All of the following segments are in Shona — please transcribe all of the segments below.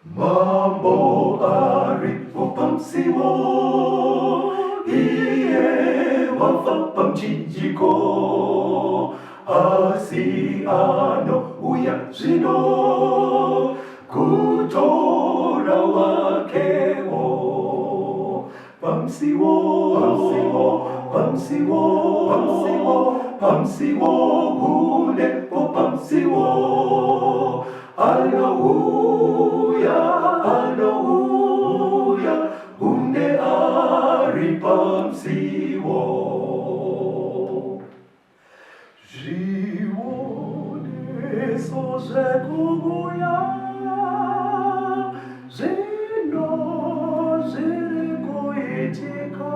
Mambo aripo pamusiwo, iye wafa pamuchinjiko, asi anouya zvino kutora wakewo. Pamusiwo, pamusiwo, pamusiwo, pamusiwo, pamusiwo, hunepo pamusiwo. Anouya, anouya, hunde ari pamusiwo. Zvioniso zvekuuya zvino zviri kuitika,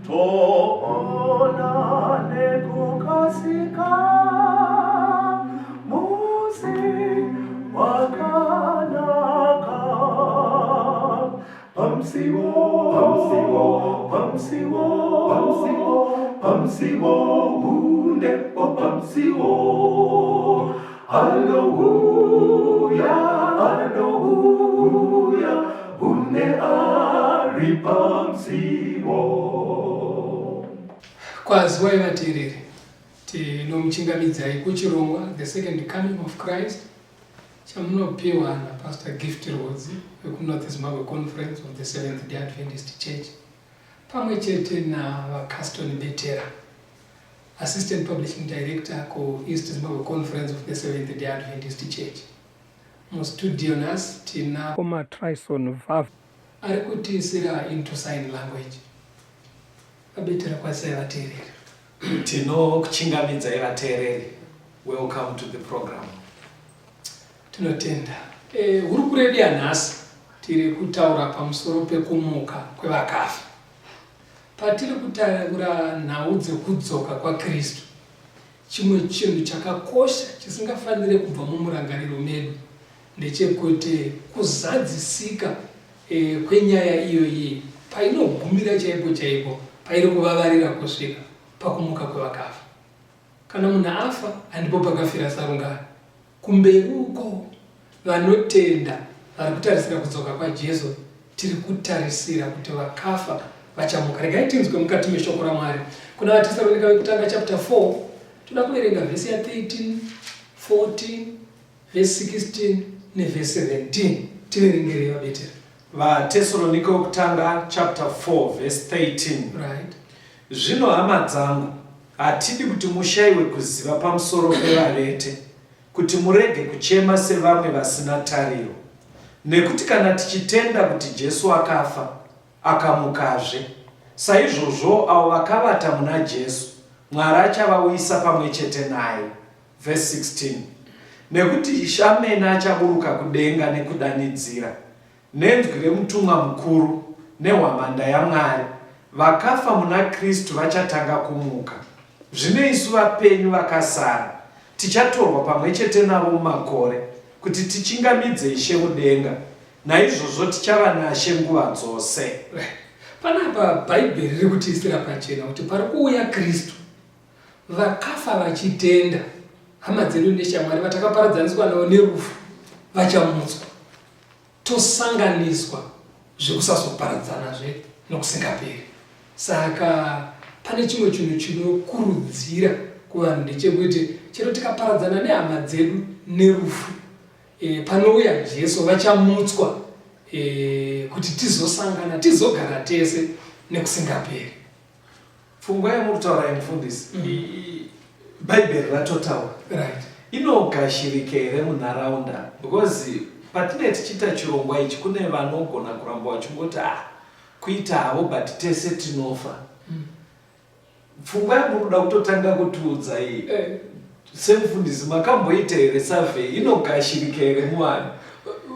toona nekukasika musi wakanaka. Pamusiwo, pamusiwo, pamusiwo, pamusiwo, pamusiwo, hundepo pamusiwo. Anouya, anouya, hunde ari pamusiwo. Kwaziwai vateereri, tinomuchingamidzai kuchirongwa The Second Coming of Christ chamunopiwa naPastor Gift Rwodzi vekuNorth Zimbabwe Conference of the Seventh Day Adventist Church pamwe chete naVaCaston Betera, Assistant Publishing Director kuEast Zimbabwe Conference of the Seventh Day Adventist Church. Mustudio nhasi tina Koma Tryson Vav ari kutiisira into sign language. VaBetera, kwazisai vateereri. Tinokuchingamidzai vateereri. Welcome to the program. Tinotenda. Hurukuro yedu yanhasi tiri kutaura pamusoro pekumuka kwevakafa. Patiri kutaura nhau dzekudzoka kwaKristu, chimwe chinhu chakakosha chisingafanire kubva mumurangariro medu ndechekuti kuzadzisika kwenyaya iyoyi painogumira chaipo chaipo pairi kuvavarira kusvika pakumuka kwevakafa. Kana munhu afa handipo pakafira sarungano. Kumberi uko vanotenda vari kutarisira kudzoka kwaJesu tiri kutarisira kuti vakafa vachamuka. Regai tinzwe mukati meshoko raMwari. Kuna vaTesaronika vekutanga chapter 4 toda kuverenga vhesi ya 13, 14, vhesi 16 nevhesi 17. Tiverengerei vaBetera. VaTesaronika vekutanga chapter 4 verse 13. Right. Zvino hama dzangu, hatidi kuti mushayiwe kuziva pamusoro pevavete, kuti murege kuchema sevamwe vasina tariro. Nekuti kana tichitenda kuti Jesu akafa, akamukazve, saizvozvowo avo vakavata muna Jesu, Mwari achavauyisa pamwe chete naye. Verse 16. Nekuti Ishe amene achaburuka kudenga nekudanidzira, nenzwi remutumwa mukuru, nehwamanda yaMwari, vakafa muna Kristu vachatanga kumuka. Zvino isu vapenyu vakasara, tichatorwa pamwe chete navo mumakore, kuti tichingamidze Ishe mudenga. Naizvozvo tichava naShe nguva dzose. Panapa Bhaibheri riri kutiisira pachena kuti pari kuuya Kristu, vakafa vachitenda, hama dzedu neshamwari vatakaparadzaniswa navo nerufu vachamutswa, tosanganiswa zvekusazoparadzanazve nokusingaperi. Saka pane chimwe chinhu chinokurudzira kuvanhu ndechekuti chero tikaparadzana nehama dzedu nerufu, panouya Jesu vachamutswa kuti tizosangana, tizogara tese nekusingaperi. Pfungwa yamuri kutaura iyi mufundisi, Bhaibheri ratotaura. Inogashirika here munharaunda? Because patinenge tichiita chirongwa ichi kune vanogona kuramba vachingoti ah, kuita havo but tese tinofa. Pfungwa yamuri kuda kutotanga kutiudza iyi, semufundisi makamboita here survey? Inogashirika here muvanhu?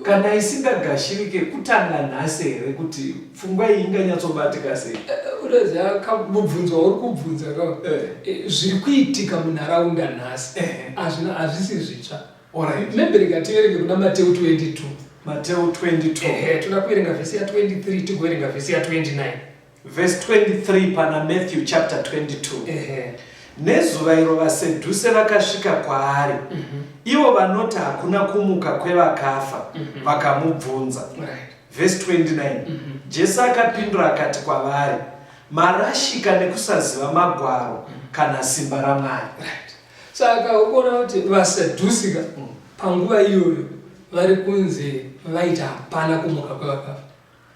Kana isingagashirike, kutanga nhasi here kuti pfungwa iyi inganyatsobatika sei? Unoziva mubvunzo wauri kubvunza ka, zviri kuitika munharaunda nhasi hazvisi zvitsva. Maybe rega tiverenge kuna Mateu 22. Mateu 22. Toda kuverenga vhesi ya 23 tigoverenga vhesi ya 29. Verse 23 pana Matthew chapter 22. Nezuva iro vaSedhuse vakasvika kwaari, ivo vanoti hakuna kumuka kwevakafa, vakamubvunza. Vhesi 29, Jesu akapindura akati kwavari, Marashika nekusaziva magwaro kana simba raMwari. Right. Saka ukuona kuti vaSadhusika panguva iyoyo vari kunzi vaiti hapana kumuka kwevakafa.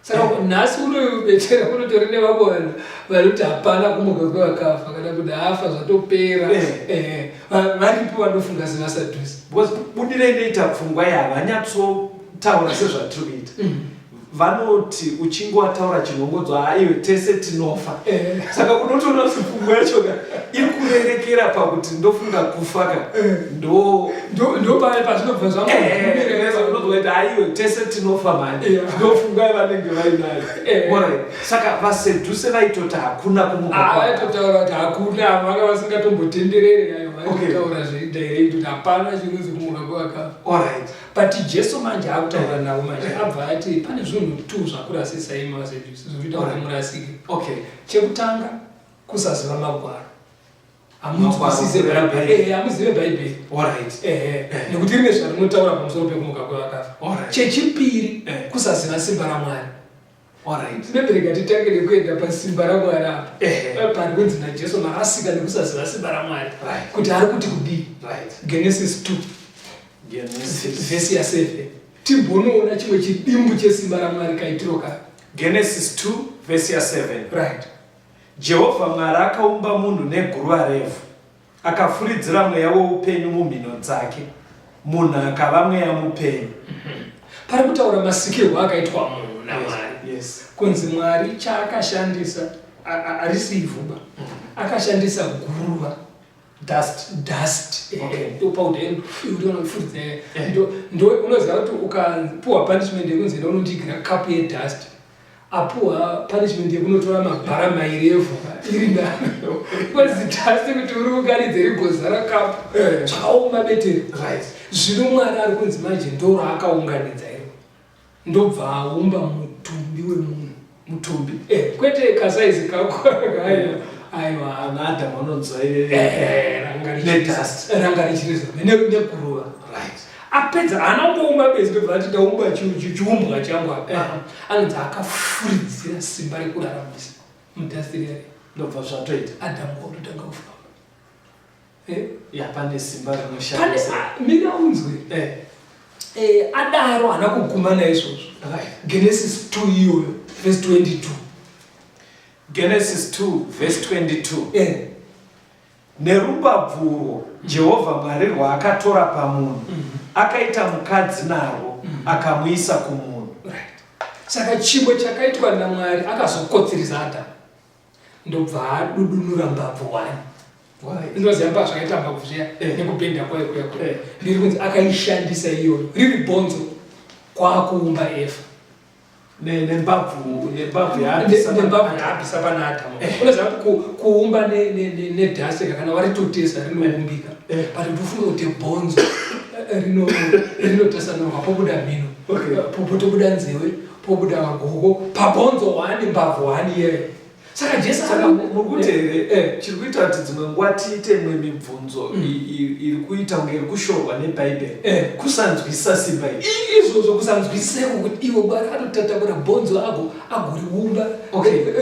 Saka nhasi unoyu betera kunotori nevamwe vanhu vari kuti hapana kumuka kwevakafa kana kuti afa zvatopera. Eh, varipo vanofunga sevaSadhusi. Because budiro inoita pfungwa iyi havanyatsotaura sezvatiri kuita. Vanoti uchinge wataura chinongodzo haiwe tese tinofa. Saka unotoona kuti pfungwa yacho ka iri kurerekera pakuti ndofunga kufa ka ndo Ndo paya pazvinobva zvangounozwa kuti haiwe tese tinofa mhani. Ndo pfungwa yavanenge vainayo. Alright. Saka vaSedhuse vaitoti hakuna kumuka Ah, kwavakafa. vaitotaura kuti hakuna, vanga vasingatombotenderere ayo Okay. vaitotaura zviri direct kuti hapana chinonzi kumuka kwevakafa. Alright. But Jesu manje akutaura navo manje abva ati pane zvinhu two zvakurasisa imi vaSedhuse zvinoita kuti murasike. Chekutanga kusaziva magwaro. Hamunzwisise Magwaro, Bhaibheri. Hamuzive Bhaibheri. Alright. Nekuti rine zvarinotaura pamusoro pekumuka kwevakafa. Alright. Chechipiri kusaziva simba raMwari. Alright. Maybe rega titange nekuenda pasimba raMwari apa. Pari kunzi naJesu marasika nekusaziva simba raMwari. Kuti ari kuti kudii? Genesis 2. Genesis. Vhesi ya 7. Timbonoona chimwe chidimbu chesimba raMwari kaitiro kayo. Genesis 2 vhesi ya 7. Jehovha Mwari akaumba munhu neguruva revhu, akafuridzira mweya woupenyu mumhino dzake, munhu akava mweya mupenyu. Pari kutaura masikirwo akaitwa munhu naMwari. Kunzi Mwari chaakashandisa harisi ivhuba. Akashandisa guruva. Dust. Dust. Ndo powder inofuridza. Ndo unoziva kuti ukapuwa punishment yekunzi enda unondigira cup yedust. Apuwa punishment yekunotora mabhara mairi evhu iri nani. Because dust kuti uri unganidze rigozara cup. Zvakaoma beteri. Zvino Mwari ari kunzi manje ndo raakaunganidza iro. Ndobva aumba mutumbi wemunhu. Mutumbi? Kwete kasaizi kako. Aiwa. Aiwa. Ana Adam anonzwa Ranga richiri neguruva. Apedza haana kungoumba bedzi ndobva ati ndaumba chiumbwa changu apa. Anonzi akafuridzira simba rekuraramisa mudust riya. Ndobva zvatoita. Adam kwakutotanga kufamba. Ya, pane simba rinoshandisa. Pane, mira unzwe. Adaro haana kuguma naizvozvo. Genesis 2 iyoyo, verse 22. Genesis 2 verse 22. Nerumbabvu urwo Jehovha Mwari rwaakatora pamunhu, akaita mukadzi narwo, akamuisa kumunhu. Saka chimwe chakaitwa naMwari, akazokotsiriza Adamu, ndobva adudunura mbabvu one. Ndinoziva mba zvakaita mbabvu zviya nekubhenda kwayo kuya kuya. Ndiri kunzi akaishandisa iyoyo riri bhonzo kwakuumba Eva. Nembabvu, nembabvu yaabvisa Nembabvu yaabvisa pana Adamu. Unoziva kuti kuumba nedhasi kana waritotesa rinoumbika. But kuti ufunge kuti bhonzo rinotasanurwa pobuda mhino, potobuda nzeve, pobuda magogo, pabhonzo one, mbabvu one iyeyo. Saka Jesu Saka muri kuti here chiri kuita kuti dzimwe nguva tiite imwe mibvunzo iri kuita kunge iri kushorwa neBhaibheri? Kusanzwisisa simba iri. Izvozvo kusanzwisisa iko kuti iwe Mwari anotatakura bhonzo ago agoriumba,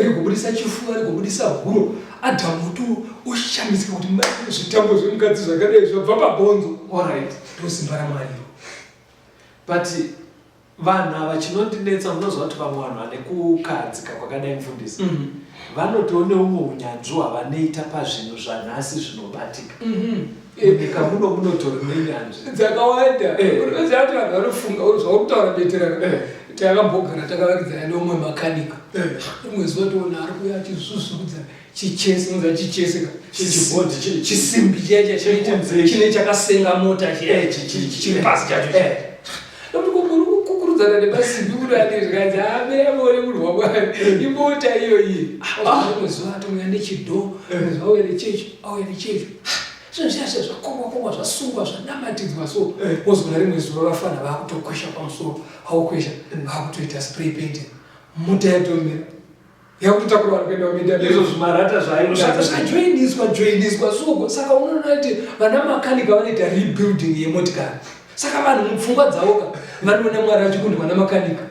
rigobudisa chifuva, rigobudisa huro. Adhamu kuti ushamisike kuti zvitambo zvemukadzi zvakadai zvabva pabhonzo. Ndosimba raMwari iro. But vanhu ava chinondinetsa, munoziva kuti vamwe vanhu vane kukahadzika kwakadai mufundisi, vanotiwo neumwe unyanzvi hwavanoita pazvinhu zvanhasi zvinobatika. Munyika muno munotori nenyanzvi dzakawanda. Unoziva kuti vanhu vanofunga zvauri kutaura betera. Takambogara takavakidzana neumwe makanika. Rimwe zuva toona ari kuuya achizvuzvurudza chichesi, unoziva chichesi ka? Chibhodhi, Chisimbi chiya chiya Chekunze. chine chakasenga mota chiya, chiri pasi chacho chiya. Nekuti kukurudzana nemasimbi kudai zvikanzi amira muone munhu waMwari imota iyo iyi. Rimwe zuva atouya nechidhoo, rimwe zuva auya nechechi, auya nechechi. Zvinhu zviya zviya zvakongwa kongwa zvasungwa zvanamatidzwa so. Wozoona rimwe zuva vafana vakutokwesha pamusoro, vakukwesha vakutoita spray painting. Mota yatomira. Yakutotakura vanhu kuenda kuminda. Izvo zvimarata zvaaiunganidza. Zvajoiniswa joiniswa soko. Saka unoona kuti vana makanika vanoita rebuilding yemotikari. Saka vanhu mupfungwa dzavo ka vanoona Mwari achikundwa namakanika.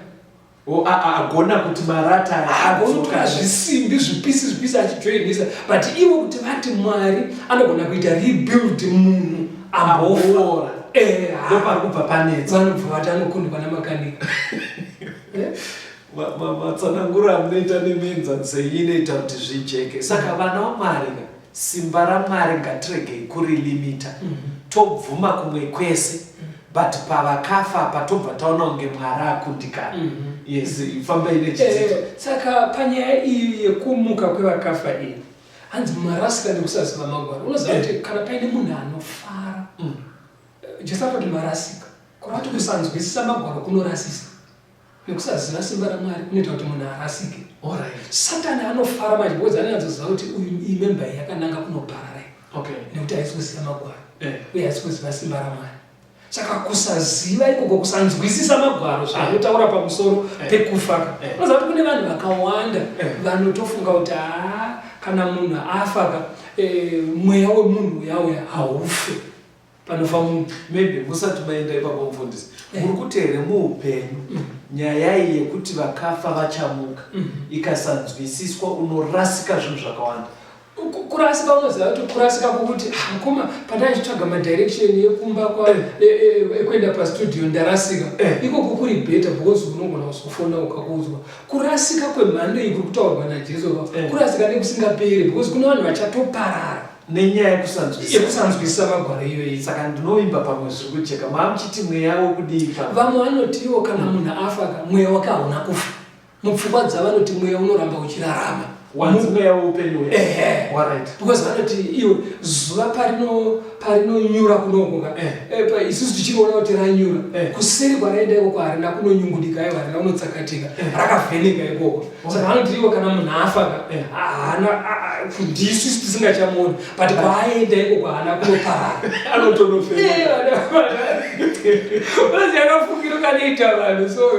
O, a, a, agona kuti marata aya Agonotora zvisimbi zvipisi zvipisi achijoinisa but ivo kuti vati Mwari anogona kuita rebuild munhu ambofa. Amboora. Eh, Ndopari kubva panetsa. Vanobva vati anokundwa namakanika. Matsananguro amunoita nemienzaniso iyi inoita kuti zvijeke. Saka vana vaMwari ka, simba raMwari ngatiregei kurilimita. Tobvuma kumwe kwese but pavakafa apa tobva taona kunge Mwari akundikana. Yes, fambai nechidzidzo. Saka panyaya iyi yekumuka kwevakafa iyi, hanzi marasika nekusaziva magwaro. Unoziva kuti kana paine munhu anofara, Jesu akati marasika. Kureva kuti kusanzwisisa magwaro kunorasisa. Nekusaziva simba raMwari kunoita kuti munhu arasike. Alright. Satani anofara manje because anonyatsoziva kuti uyu iyi member iyi yakananga kunoparara iyi. Okay. Nekuti haisi kuziva magwaro. Eh. Uye haisi kuziva simba raMwari. Saka kusaziva ikoko kusanzwisisa magwaro zvaanotaura pamusoro Eh. pekufa. Eh. Unoziva kuti kune vanhu vakawanda Eh. vanotofunga kuti haa kana munhu afa ka eh, mweya wemunhu uya uya haufe. Panofa munhu. Maybe musati maenda ipapo mufundisi. Muri kuti here muupenyu nyaya iyi yekuti vakafa vachamuka ikasanzwisiswa unorasika zvinhu zvakawanda. Kurasika unoziva kuti kurasika kwokuti ah, mukoma pandaichitsvaga madirection yekumba kwa ekuenda pastudio ndarasika. Ikoko kuri better because unogona kuzofona ukakuudzwa. Kurasika kwemhando iyi kuri kutaurwa naJesu pa. Kurasika nekusingaperi because kune vanhu vachatoparara. Nenyaya yekusanzwisisa. Yekusanzwisisa magwaro iyoyi. Saka ndinovimba pamwe zviri kujeka. Maamuchiti mweya wokudii pamwe? Vamwe vanotiwo kana munhu afa ka mweya wake hauna kufa. Mupfungwa dzavo vanoti mweya unoramba uchirarama. Wanzi mweya weupenyu uya. Ehe. Alright. Because vanoti iwe zuva parino parinonyura kunoko ka. Eh. Eh, pa isusu tichiona kuti ranyura. Eh. Kuseri kwaraenda ikoko harina kunonyungudika aiwa harina kunotsakatika. Eh. Rakavheneka ikoko. Saka vanoti ivo kana munhu afa ka Eh. haana ndisu isu tisingachamuoni but kwaaenda ikoko haana kunoparara. Anotonofema. Unoziva kafungiro kanoita vanhu so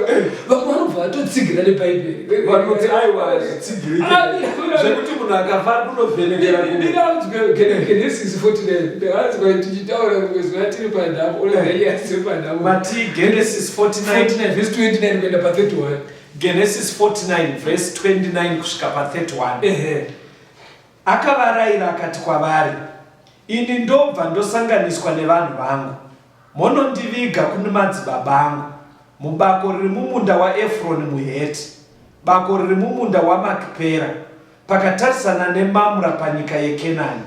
vamwe vanobva vatotsigira nebhaibheri. Vanoti aiwa hazvitsigirike. Zvekuti munhu akafa ari kunovhenekera kumwe. Ndinaudzwa Genesis 49 ndakanzwa tichitaura rimwe zuva tiri panhamo unoziva nyaya dziri panhamo. Mati Genesis 49 49 verse 29 kuenda pa 31. Genesis 49 verse 29 kusvika pa 31. Ehe. Akavarayira akati kwavari, Ini ndobva ndosanganiswa nevanhu vangu, monondiviga kune madzibaba angu, mubako riri mumunda waEfroni muHeti, bako riri mumunda waMakipera, pakatarisana neMamra panyika yeKenani.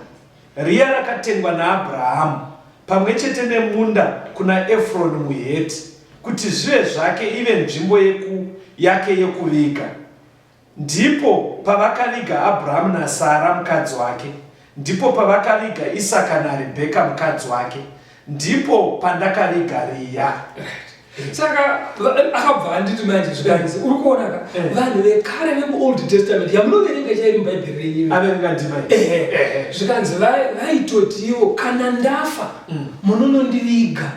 Riya rakatengwa naAbhurahamu pamwe chete nemunda kuna Efroni muHeti, kuti zvive zvake ive nzvimbo yeku, yake yekuviga. Ndipo pavakaviga Abhurahamu naSara mukadzi wake, ndipo pavakaviga Isaka naRibheka mukadzi wake, ndipo pandakaviga Riya. Saka akabva anditi manje zvikanzi uri kuona ka Eh. vanhu vekare vemuOld Testament yamunoverenga chairi mubhaibheri renyu Averenga ndima iyi. Ehe. Zvikanzi vaitoti ivo kana ndafa munonondiviga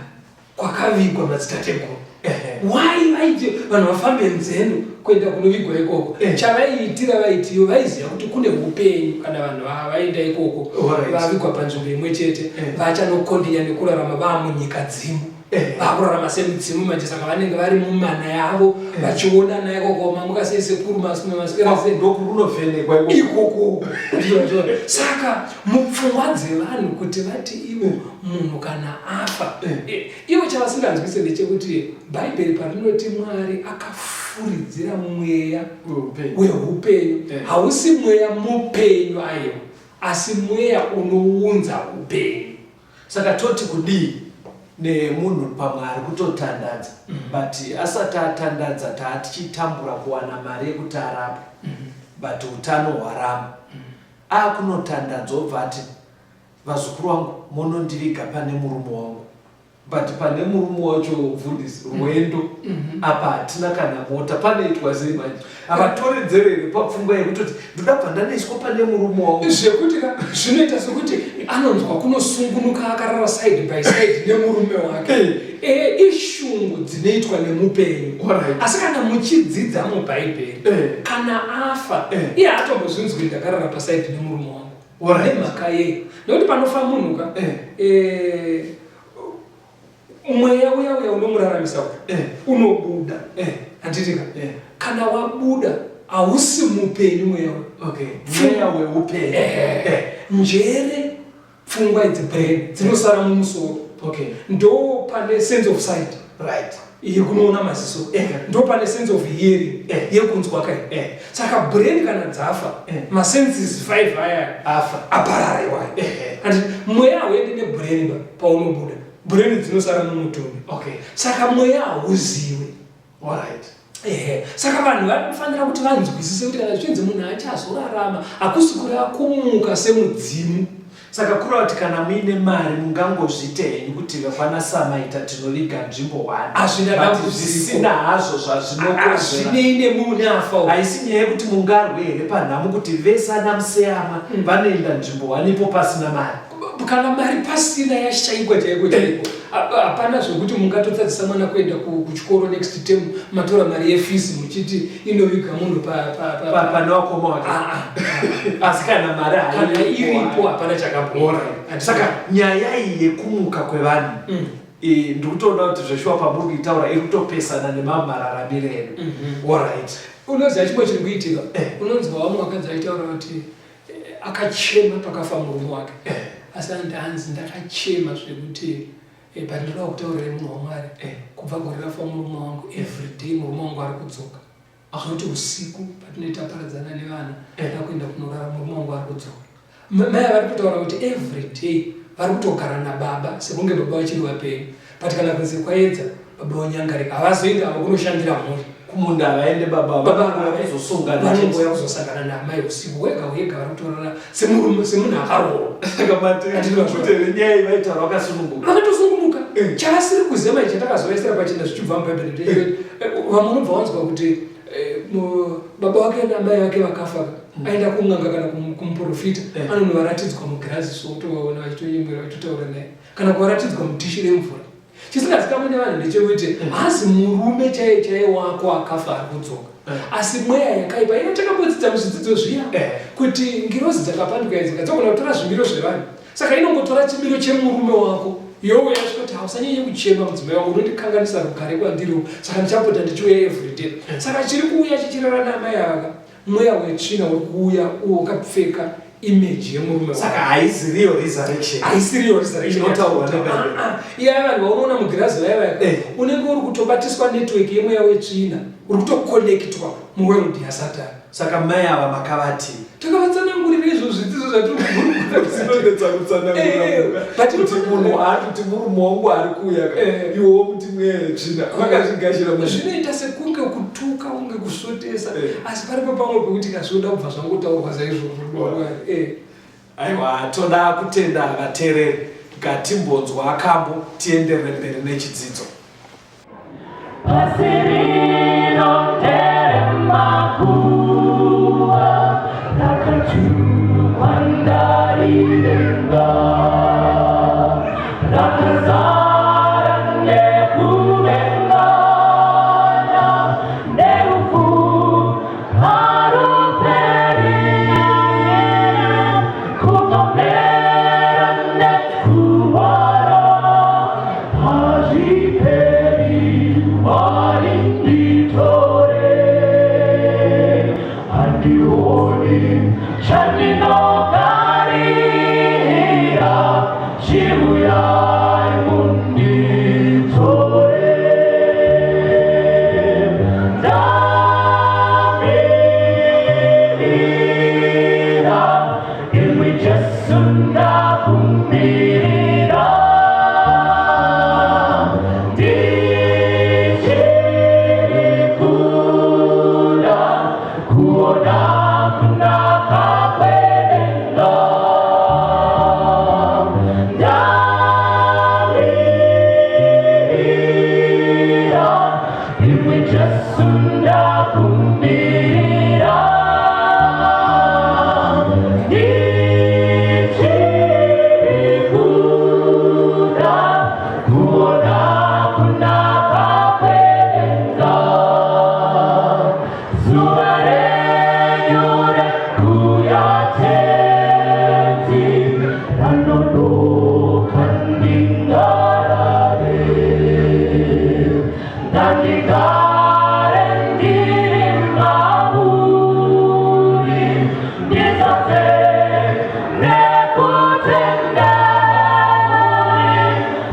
kwakavigwa madzitateguru. Ehe. Why vaiti vanhu vafambe nzendo kuenda kunovigwa ikoko? Eh. Chavaiitira vaiti ivo vaiziva kuti kune upenyu kana vanhu vaenda ikoko Alright. vavigwa panzvimbo imwe chete Eh. vachanokondinya nekurarama vamunyika dzimu. Eh. Vakurarama semidzimu manje saka vanenge vari mumana yavo Eh. vachionana ikoko mamuka sei sekuru maswera sei Ndokunovhenekwa ikoko. ikoko. Ndizvo. Saka mupfungwa dzevanhu kuti vati ivo munhu kana afa Eh. Ivo chavasinganzwise ndechekuti Bhaibheri parinoti Mwari akafuridzira mweya Weupenyu. weupenyu Eh. hausi mweya mupenyu aiwa asi mweya unounza upenyu. Saka toti kudii nemunhu pamwe ari kutotandadza but asati atandadza taatichitambura kuwana mari yekuti arapwe but utano hwaramba akunotandadza obva ati vazukuru vangu monondiviga pane murume wangu. But pane murume wacho mfundisi rwendo apa hatina kana mota panoitwa sei manje havatoredzero here papfungwa yekutoti ndoda bva ndanoiswa pane murume wangu Zvekuti ka zvinoita sekuti anonzwa kunosungunuka akarara side by side nemurume wake. Eh, ishungu dzinoitwa nemupenyu. Alright. Asi kana muchidzidza muBhaibheri, kana afa, iye haatombozvinzwi ndakarara paside nemurume wangu. Alright. Nemhaka yei? Nekuti panofa munhu ka, eh, mweya uya uya unomuraramisa uya unobuda. Handiti ka? Kana wabuda hausi mupenyu mweya uya. Okay. Mweya weupenyu. Njere, pfungwa idzi, brain dzinosara mumusoro. Ndo pane sense of sight. Yekunoona maziso. Ndo pane sense of hearing, yekunzwa kai. Saka brain kana dzafa, masenses 5 aya Afa. Aparara iwayo. Handiti mweya hauendi nebrain ba paunobuda. Brain dzinosara mumutumbi. Saka mweya hauziwe. Ehe, saka vanhu vanofanira kuti vanzwisise kuti kana zvichinzi munhu achazorarama, hakusi kureva kumuka semudzimu. Saka kureva kuti kana muine mari mungangozviite henyu kuti vana Samaita tinoviga nzvimbo one. Hazvina But dambudziko. zvisina hazvo zvazvinokonzera. Hazvinei nemunhu afa uyu. Haisi nyaya yekuti mungarwe here panhamo kuti vese ana Museyamwa vanoenda nzvimbo one ipo pasina mari. Kana mari pasina, yashaikwa chaiko chaiko, hapana zvekuti mungatotadzisa mwana kuenda kuchikoro next term, matora mari yefees muchiti inoviga munhu Pane wakoma wake. Ah, ah. Asi kana mari Kana haipo, iripo hapana chakabhora. Saka nyaya iyi yekumuka kwevanhu, ndiri kutoona kuti zveshuwa pamuri kuitaura iri kutopesana nemamwe mararamiro edu. Alright. Unoziva chimwe chiri kuitika? Unonzwa vamwe vakadzi vaitaura kuti akachema pakafa murume wake, asi anti hanzi ndakachema zvekuti pandinoda kutaurira munhu waMwari, kubva gore rafa murume wangu, everyday murume wangu ari kudzoka, zvinoti usiku patinoita paradzana nevana ndakuenda kunorara, murume wangu ari kudzoka. Mai vari kutaura kuti everyday vari kutogara nababa sekunge baba vachiri vapenyu, but kana kunze kwaedza baba vanyangarika, havazoenda havo kunoshandira mhuri. Kumunda havaende baba, Baba vanouya kuzosongana chete. Vanongouya kuzosangana naamai usiku wega wega, vari kutorara semurume, semunhu akaroorwa. Saka Handiti vazvo. Kuti nyaya iyi vaitaura vakasununguka. Vakatosununguka. Chavasiri kuziva manje, chatakazovaisira pachena zvichibva muBhaibheri ndechekuti vamwe unobva wanzwa kuti baba vake naamai vake vakafa, aenda kun'anga kana kumuprofita, anonovaratidzwa mugirazi, so utovaona vachitonyemwera vachitotaura naye, kana kuvaratidzwa mudhishi remvura. Chisingazikamwe nevanhu ndechekuti haasi murume chaiye chaiye wako akafa ari kudzoka, asi mweya yakaipa iyo takambodzidza muzvidzidzo zviya kuti ngirozi dzakapanduka idzi dzogona kutora zvimiro zvevanhu. Saka inongotora chimiro chemurume wako, youya kuti hausanyanye kuchema mudzimai wangu, unondikanganisa rugare kwandiriwo, saka ndichapota ndichiuya everyday. Saka chiri kuuya chichirara naamai ava mweya wetsvina uri kuuya uwo wakapfeka image yemurume. Saka haisiriyo resurrection. Haisiriyo resurrection. Inotaurwa neBhaibheri. Ah, ah. Iya vanhu vaunoona mugirazi vaya vaya, unenge uri kutobatiswa network yemweya wetsvina, uri kutokonektwa muworld yaSatani. Saka mai ava makavati? Takavatsanangurira izvo zvidzidzo zvatiri kukurukura. Zvinonetsa kutsanangura kuti munhu ari kuti murume wangu ari kuuya ka, iwe womuti mweya yetsvina. Vakazvigashira munhu? Zvinoita sekunge kutuka, kunge kusvotesa, asi paripo pamwe pekuti kazvinoda kubva zvangotaurwa saizvozvo. Aiwa, toda kutenda vateereri. Ngatimbonzwa kambo tienderere mberi nechidzidzo. Pasi rino nderemakuva, rakatukwa ndarivenga, rakazara nekuvengana, nerufu haruperi, kupomera nekurwara hazviperi. Jesu ndakumbirira Ndichiri kuda kuona kunaka kwedenga Zuva renyu rekuuya Tenzi ranonoka ndingarare Ngandigare ndiri mauri ndizadze nekutenda muri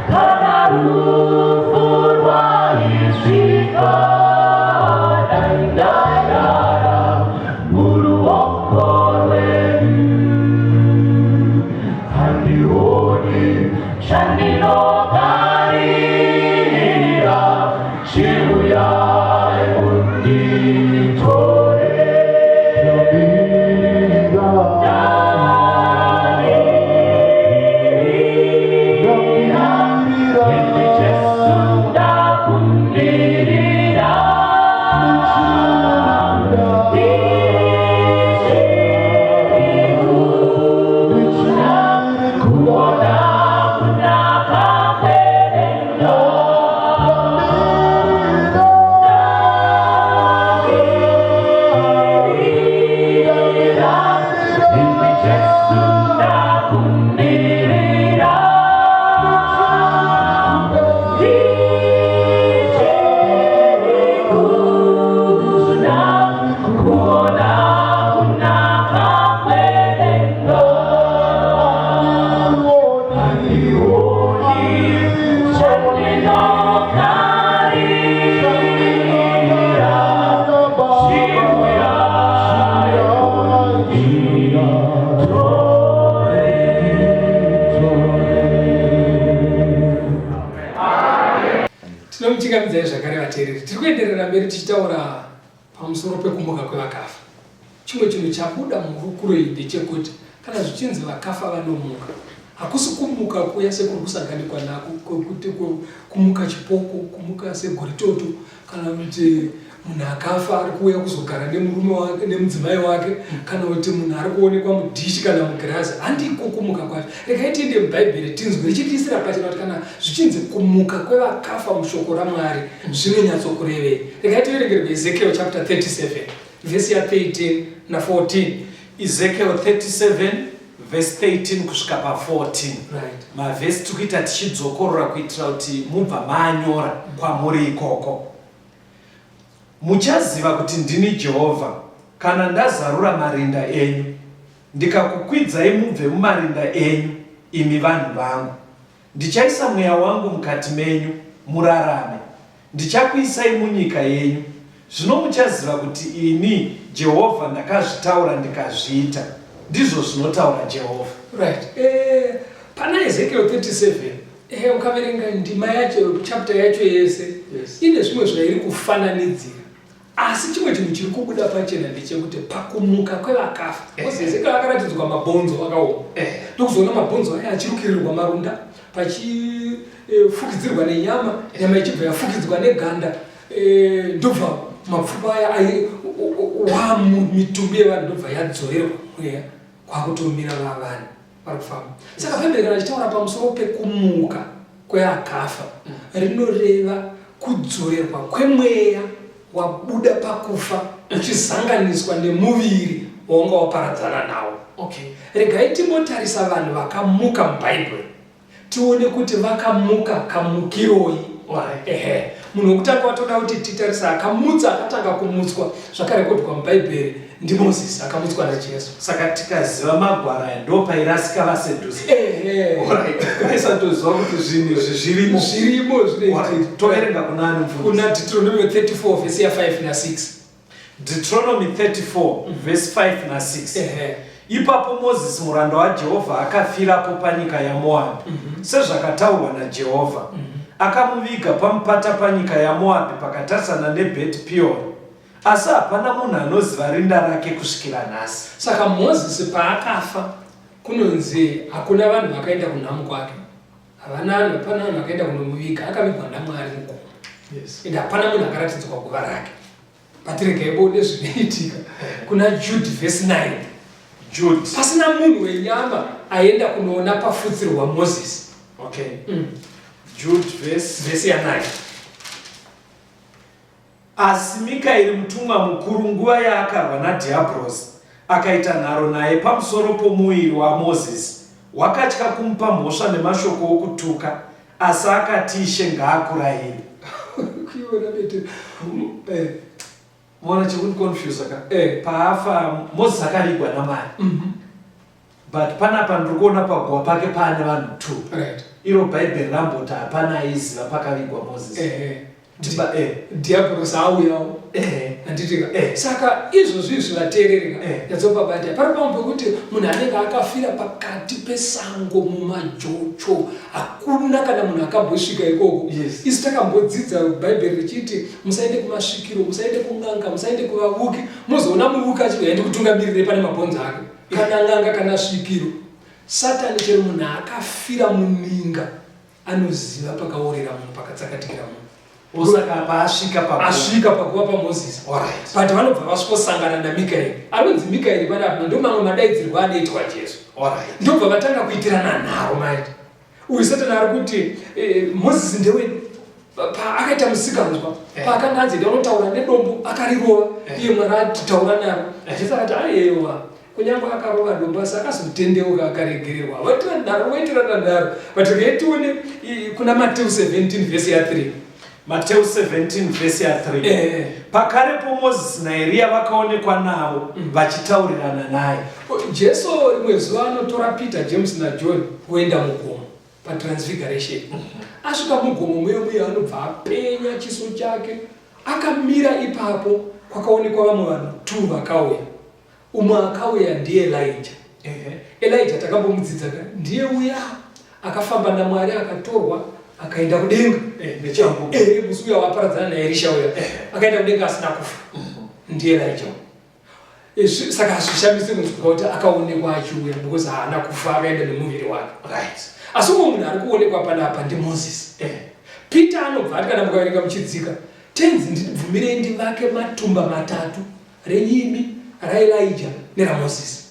kana rufu rwaisvika dai ndarara muruoko rwenyu handioni chandinogarira chiuyai munditore Ndamirira imi Jesu ndakumbirira ndichiri kuda kuona kunaka kwedenga Ndamirira imi Jesu ndakumbirira ndichiri kuda kuona kunaka kwedenga Handioni chandinokarira chiuyai munditore Tinomuchingamidzai zvakare vateereri. Tiri kuenderera mberi tichitaura pamusoro pekumuka kwevakafa. Chimwe chinhu chabuda muhurukuro iyi ndechekuti kana zvichinzi vakafa vanomuka, hakusi kumuka kuya sekuri kusanganikwa nako kwekuti kumuka chipoko, kumuka segoritoto kana kuti munhu akafa ari kuuya kuzogara nemurume wake nemudzimai wake kana kuti munhu ari kuonekwa mudhishi kana mugirazi. Handiko kumuka kwacho. Regai tiende mubhaibheri tinzwe richitiisira pachena kuti kana zvichinzi kumuka kwevakafa mushoko raMwari zvinonyatsokurevei. Regai tiverengerwe Ezekiel chapter 37 vhesi ya 13 na 14. Ezekiel 37 vhesi 13 kusvika pa 14. Right. Mavhesi tiri kuita tichidzokorora kuitira kuti mubva maanyora kwamuri ikoko. Muchaziva kuti ndini Jehovha, kana ndazarura marinda enyu, ndikakukwidzai mubve mumarinda enyu, imi vanhu vangu. Ndichaisa mweya wangu mukati menyu, murarame. Ndichakuisai munyika yenyu. Zvino muchaziva kuti ini, Jehovha, ndakazvitaura ndikazviita, ndizvo zvinotaura Jehovha. Right. Eh, pana Ezekiel 37 eh, ukaverenga ndima yacho chapter yacho yese Yes. ine zvimwe zvairi kufananidzira asi chimwe chinhu chiri kubuda pachena ndechekuti pakumuka kwevakafa because Ezekiel akaratidzwa mabhonzo akaoma ndokuzoona mabhonzo aya achirukirirwa marunda pachifukidzirwa nenyama nyama ichibva yafukidzwa neganda eh, ndobva mapfupa aya wamumitumbi yevanhu ndobva yadzorerwa mweya kwakutomira vavanhu vari kufamba. Saka Bhaibheri kana richitaura pamusoro pekumuka kweakafa rinoreva kudzorerwa kwemweya wabuda pakufa uchizanganiswa nemuviri wawanga waparadzana nawo. Okay. Regai timbotarisa vanhu vakamuka muBhaibheri tione kuti vakamuka kamukiroi. Alright. Ehe. Munhu wekutanga watoda kuti titarise akamutsa akatanga kumutswa zvakarekodwa muBhaibheri ndiMozisi akamutswa naJesu. Saka tikaziva magwaro aya ndopairasika vaSedusi. Ehe. Alright. Vaisatoziva kuti zvinhu izvi zvirimo. Zvirimo Alright. zvinoitika. Toverenga kuna ani mufundisi? Kuna Deuteronomy 34 vhesi ya 5 na 6. Deuteronomy 34 vhesi 5 na 6. Ehe. Ipapo Mozisi muranda waJehovha akafirapo panyika yaMoabhi, sezvakataurwa naJehovha. Akamuviga pamupata panyika yaMoabhi pakatarisana neBheti Peori. Asi hapana munhu anoziva rinda rake kusvikira nhasi. Saka Mozisi paakafa kunonzi hakuna vanhu vakaenda kunhamu kwake. Havana vanhu, hapana vanhu vakaenda kunomuviga, akavigwa naMwari mugomo. Ende hapana munhu akaratidzwa guva rake. But regai bone zvinoitika kuna Jude verse 9. Jude. Pasina munhu wenyama aenda kunoona pafutsirwa Moses. Okay. Jude verse Verse ya 9. Asi Mikaeri mutumwa mukuru nguva yaakarwa naDhiabhorosi, akaita nharo naye pamusoro pomuviri waMozisi, wakatya kumupa mhosva nemashoko okutuka, asi akati, Ishe ngaakurayire. Kuiona bete. Eh. Mona chekuniconfusa ka Eh. paafa Mozisi akavigwa naMwari but panapa ndiri kuona paguva pake paane vanhu two Right. iro bhaibheri ramboti hapana aiziva pakavigwa Mozisi Eh. Tiba, eh. Dhiabhorosi auyawo. Eh. Handitika. Eh. Saka izvozvi izvi vateereri ka. Eh. Nyatsopabata. Pari pamwe pekuti munhu anenge akafira pakati pesango mumajocho. Hakuna kana munhu akambosvika ikoko. Yes. Isu takambodzidza Bhaibheri richiti musaende kumasvikiro, musaende kun'anga, musaende kuvavuki. Mozoona muvuki achiuya ndikutungamirire pane mabhonzo ake. Kana n'anga kana svikiro. Satani chero munhu akafira muninga anoziva pakaorera munhu pakatsakatikira munhu. Osaka paasvika paguva. Asvika paguva paMoses. Alright. But vanobva vasvikosangana naMikaeri. Anonzi Mikaeri panapa ndo mamwe madaidzirwo anoitwa Jesu. Alright. Ndobva vatanga kuitirana nharo manje. Uyu Satani ari kuti eh, Moses ndewedu. Paakaita musikanzwa, Eh. paakanga anzi enda unotaura nedombo akarirova, Eh. iye Mwari ati taura naro. Eh. Jesu akati ayewa, kunyange akarova dombo asi akazotendeuka akaregererwa. Voitirana nharo, voitirana nharo. But regai tione kuna Mateu 17 vhesi ya 3. Mateu 17 vhesi ya 3. Eh. Pakarepo Mozisi naEriya vakaonekwa navo vachitaurirana naye. Jesu rimwe zuva anotora Peter, James naJohn voenda mugomo patransfiguration. Asvika mugomo muye muye anobva apenya chiso chake. Akamira ipapo kwakaonekwa vamwe vanhu 2 vakauya. Umwe akauya ndiye Elijah. Elijah takambomudzidza ka ndiye uya akafamba naMwari akatorwa akaenda kudenga. Nechangu. Musi uya waparadzana naErisha uya. Akaenda kudenga asina kufa. Ndiye Elijah. Saka hazvishamisi kunzwika kuti akaonekwa achiuya because haana kufa akaenda nemuviri wake. Right. Asi umwe munhu ari kuonekwa panapa ndiMoses. Peter anobva ati kana mukaverenga muchidzika, Tenzi ndibvumirei ndivake matumba matatu, renyimi, raElijah neraMoses.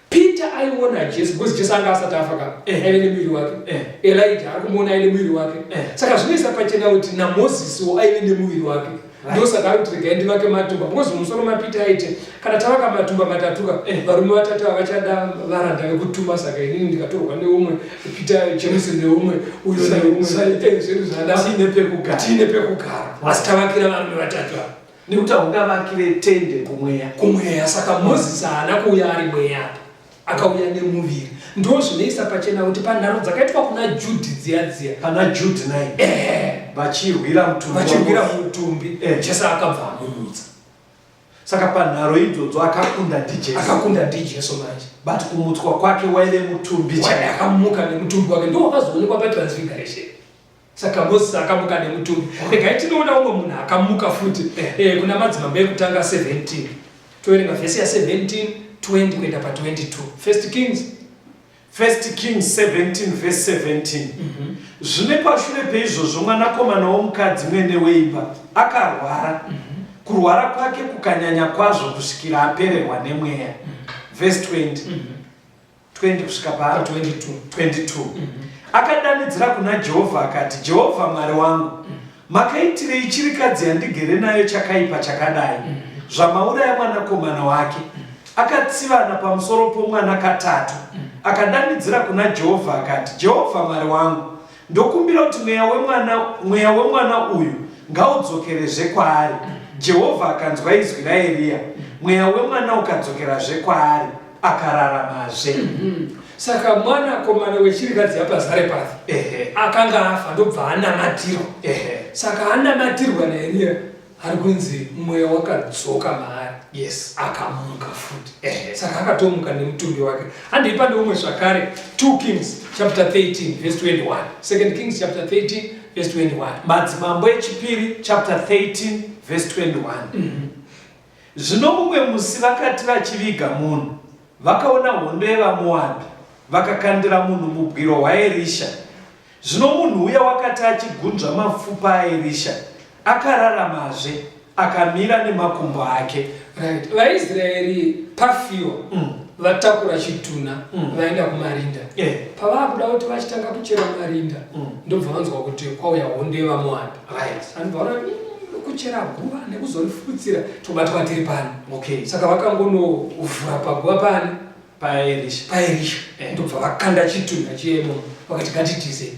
Peter aiona Jesu because Jesu anga asati afa ka aive nemuviri wake. Elijah ari kumuona aine muviri wake. Saka zvinoisa pachena kuti naMosesiwo aive nemuviri wake. Ndosaka ari kuti regai ndivake matumba because mumusoro maPeter aiti kana tavaka matumba matatu ka varume vatatu ava vachada varanda vekutuma saka inini ndikatorwa neumwe Peter James neumwe uyo neumwe zvedu zvada Tiine pekugara. tiine pekugara asi tavakira varume vatatu ava Nekuti haungavakire tende kumweya. Kumweya. Saka Moses haana kuuya ari mweya apa, akauya nemuviri. Ndo zvinoisa pachena kuti panharo dzakaitwa kuna Jude dziya dziya, Pana Jude 9 vachirwira mutumbi vachirwira waMoses. mutumbi, Jesu akabva amumutsa. Saka panharo idzodzo akakunda ndiJesu. Akakunda ndiJesu manje. But kumutswa kwake waive mutumbi chaiwo. Akamuka nemutumbi wake ndo wakazoonekwa patransfiguration. Saka Moses akamuka nemutumbi. Regai tinoona umwe munhu akamuka futi kuna Madzimambo ekutanga 17. Toverenga vhesi ya 17, 20 kuenda pa 22. First Kings. First Kings 17 verse 17. Zvino pashure peizvozvo mwanakomana womukadzi mwene weimba akarwara. Kurwara kwake kukanyanya kwazvo kusvikira apererwa nemweya. Verse 20. 20 kusvika pa 22. 22. Akadanidzira kuna Jehovha akati, Jehovha Mwari wangu, makaitirei chirikadzi yandigere nayo chakaipa chakadai, zvamauraya mwanakomana wake? Akatsivana pamusoro pomwana katatu, akadanidzira kuna Jehovha akati, Jehovha Mwari wangu, ndokumbira kuti mweya wemwana, mweya wemwana uyu ngaudzokerezve kwaari. Jehovha akanzwa izwi raEriya, mweya wemwana ukadzokerazve kwaari, akararamazve. Saka mwanakomana wechirikadzi yapaZarepathi akanga afa ndobva anamatirwa. Saka anamatirwa naEriya ari kunzi mweya wakadzoka maari. Akamuka futi. Saka akatomuka nemutumbi wake. Handei pane umwe zvakare, 2 Kings chapter 13 verse 21. 2 Kings chapter 13 verse 21. Madzimambo echipiri chapter 13 verse 21. Zvino mumwe musi vakati vachiviga munhu, vakaona hondo yevaMoabhi, vakakandira munhu mubwiro hwaErisha. Zvino munhu uya wakati achigunzva mapfupa aErisha, Akararamazve, akamira nemakumbo ake. Right. VaIsraeri pafiwa vatakura chitunha vaenda kumarinda. Pavakuda kuti vachitanga kuchera marinda, ndobva vanzwa kuti kwauya hondo yevaMoabhi. Anobva vaona kuchera guva nekuzorifutsira tobatwa tiri pano. Saka vakangonovhura paguva pani paErisha paErisha ndobva vakanda chitunha chiya imomo, vakati ngatitize.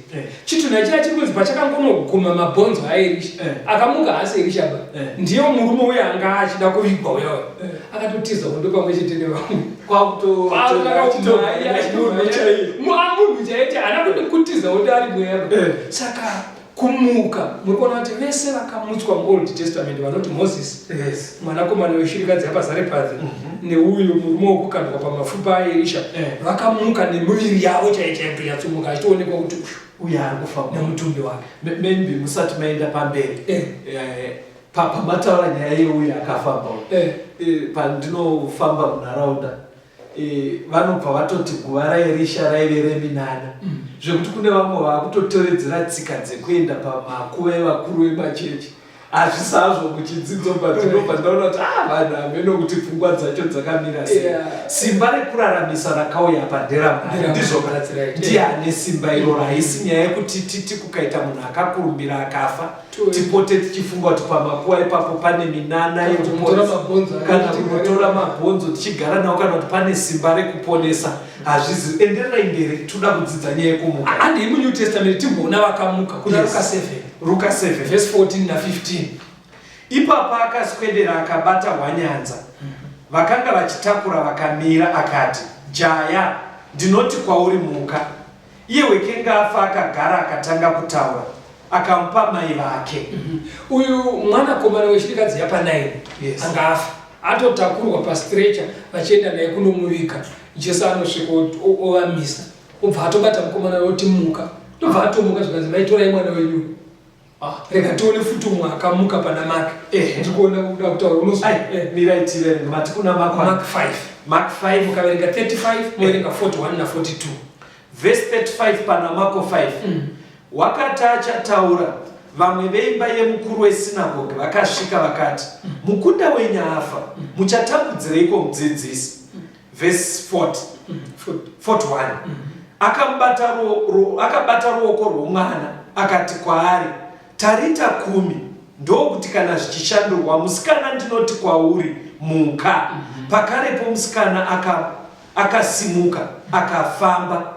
Chitunha chiya chiri kunzi pachakangonoguma mabhonzo aErisha, akamuka haasi Erisha ba, ndiye murume uya anga achida kuvigwa uya uya, akatotiza hondo pamwe chete nevamwe. Munhu chaiye haana kuti kutiza hondo ari mweya ba. Saka kumuka, muri kuona kuti vese vakamutswa muOld Testament vanoti Moses, mwanakomana weshirikadzi yapaZarepathi, neuyu murume wekukandwa pamafupa aErisha, vakamuka nemuviri yavo chaiyo chaiyo, kutonyatsomuka achitoonekwa kuti uyu uyo ari kufamba nemutumbi wake. Maybe musati maenda pamberi, pamataura nyaya yeuyo akafamba uyu, pandinofamba munharaunda, vanobva vatoti guva raErisha raive reminana, zvekuti kune vamwe vakutotoredzera tsika dzekuenda pamakuva evakuru vemachechi. Hazvisi hazvo muchidzidzo, but ndinobva ndaona kuti ah, vanhu hameno kuti pfungwa dzacho dzakamira sei. Simba rekuraramisa rakauya apa nderamwari. Nderamwari, ndizvo that's right. Ndiye ane simba iroro. Haisi nyaya yekuti titi kukaita munhu akakurumbira akafa, tipote tichifunga kuti pamakuva ipapo pane minana Kana kuti mutora yekuponesa, mabhonzo ake kana tichigara kunotora mabhonzo tichigara nawo, kana kuti pane simba rekuponesa. Hazvizi. Endererai mberi, toda kudzidza nyaya yekumuka. Handei muNew Testament timboona vakamuka kuna Ruka 7. Ruka 7. Verse 14 na15. Ipapo akaswedera akabata hwanyanza, vakanga vachitakura vakamira, akati, Jaya, ndinoti kwauri, muka. Iye wekenga afa akagara akatanga kutaura, akamupa mai vake. Uyu mwanakomana weshirikadzi yapaNaini anga afa, atotakurwa pastretcher vachienda naye kunomuvika. Jesu anosvika ovamisa, obva atobata mukomana oti muka, ndobva atomuka. Zvikanzi, maitorai mwana wenyu. Rega tione futi umwe akamuka pana Mark. Ndikuona kuda kutaura unozo Ai, mirai tive mati kuna Mark. Mark 5. Mark 5. Mukaverenga 35, moverenga 41 na42. Verse 35 pana Marko 5. Wakati achataura, vamwe veimba yemukuru wesinagoge vakasvika vakati, mukunda wenyu afa, muchatambudzireiko mudzidzisi? Verse 40, 41. Akabata ruoko rwomwana akati kwaari, Tarita kumi, ndokuti kana zvichishandurwa, musikana, ndinoti kwauri, muka. Pakarepo musikana akasimuka akafamba.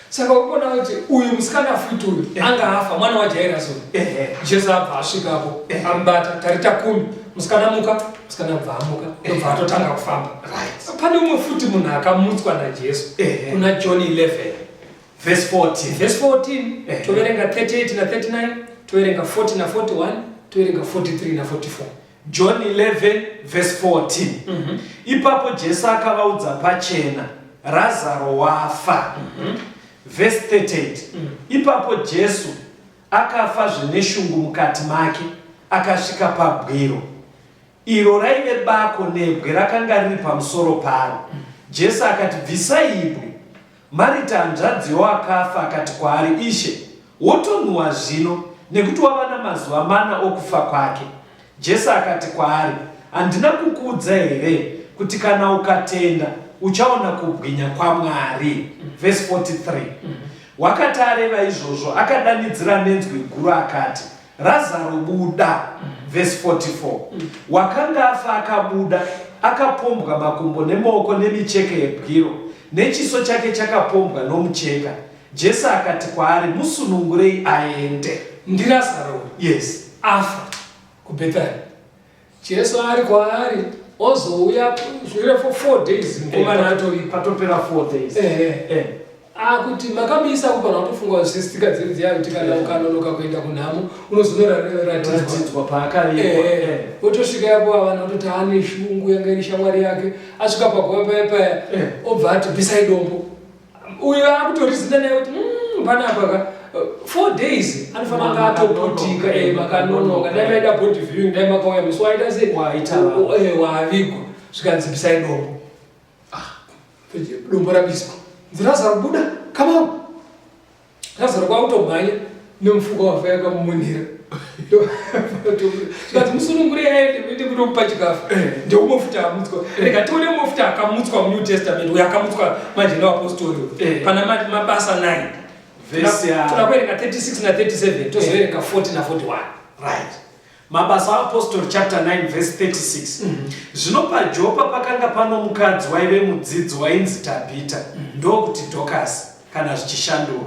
Saka ukuona kuti uyu musikana futi uyu anga afa, mwana waJairus uyu. Jesu abva asvikapo, amubata, tarita kumi, musikana muka. Musikana abva amuka, ndobva atotanga kufamba. Pane umwe futi munhu akamutswa naJesu kuna John 11. Verse 14. Verse 14, toverenga 38 na 39, toverenga 40 na 41, toverenga 43 na 44. John 11 verse 14. Ipapo Jesu akavaudza pachena, Razaro wafa. Verse 38. Ipapo Jesu akafa zvine shungu mukati make, akasvika pabwiro. Iro raive bako, nebwe rakanga riri pamusoro paro. Jesu akati, Bvisai ibwe. Marita hanzvadzi yowakafa akati kwaari, Ishe, wotonhuwa zvino, nekuti wava namazuva mana okufa kwake. Jesu akati kwaari, Handina kukuudza here kuti kana ukatenda uchaona kubwinya kwaMwari? Verse 43. Wakati areva izvozvo, akadanidzira nenzwi guru akati, Razaro, buda! Verse 44. Wakanga afa akabuda, akapombwa makumbo nemaoko nemicheka yebwiro, nechiso chake chakapombwa nomucheka. Jesu akati kwaari, Musunungurei aende. NdiRazaro uyu. Afa kuBhethani. Jesu ari kwaari, ozouya shure for 4 days, mukomana atovigwa. Patopera 4 days. Akuti makamuisa kupana, kutofunga zvisistika dziri dziya kuti kana ukanonoka kuenda kunhamo unozonoratidzwa Ratidzwa paakavigwa. Otosvika yapo, vanhu vatoti ane shungu, yanga iri shamwari yake. Asvika paguva paya paya, obva ati, bvisai dombo. Uyu akutorizina naye kuti panapa ka 4 days anofanira kunge atoputika. Makanonoka, dai maida body viewing dai makauya musi waita sei? Waita. Waavigwa. Zvikanzi, bvisai dombo. Dombo rabiswa, nzi Razaro buda, come on. Razaro kwakutomhanya nemufuka wafa yakamumunhira. Zvikanzi musunungure aende muende kunomupa chikafu. Eh. Ndeumwe futi amutswa. Rega tione umwe futi akamutswa muNew Testament uyo akamutswa manje nevapostori. Eh. Pana mabasa 9. Vhesi ya Toda kuverenga 36 na 37 tozoverenga 40 na 41. Right. Mabasa aApostori chapter 9 verse 36. Zvino paJopa pakanga pano mukadzi waive mudzidzi wainzi Tabhita, ndokuti Dhokasi kana zvichishandurwa.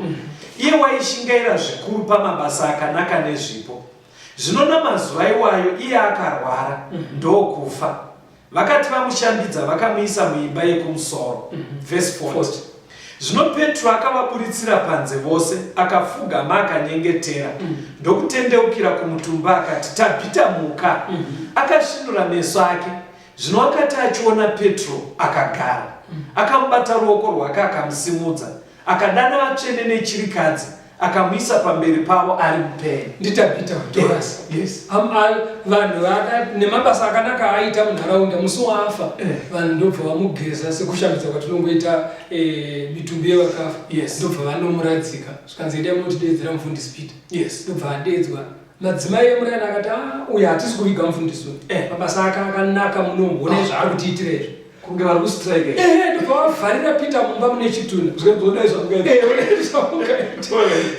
Iye waishingaira zvikuru pamabasa akanaka nezvipo. Zvino namazuva iwayo iye akarwara, ndokufa. Vakati vamushambidza vakamuisa muimba yekumusoro. Verse 40. 40. Zvino Petro akavaburitsira panze vose, akapfugama akanyengetera, ndokutendeukira kumutumbi akati, Tabhita, muka! Akasvinura meso ake, zvino akati achiona Petro akagara, akamubata ruoko rwake akamusimudza, Akadana vatsvene nechirikadzi akamuisa pamberi pavo ari mupenyu. NdiTabhita Dorasi. Yes. Vanhu nemabasa akanaka aaita munharaunda musi waafa Eh. vanhu ndobva vamugeza sekushambidza kwatinongoita eh, mitumbi yevakafa Yes. ndobva vanomuradzika zvikanzi endai munotideedzera mufundisi Peter Yes. ndobva adeedzwa madzimai emurayani akati "Ah, uyu hatisi kuviga mufundisi uyu Eh. mabasa ake akanaka munomuone zvaari kutiitira izvi Kunge vari kustrike. Ehe, ndobva vavharira Peter mumba mune chitunha. Zvikanzi zvamungaita. Eh, odai zvamungaita.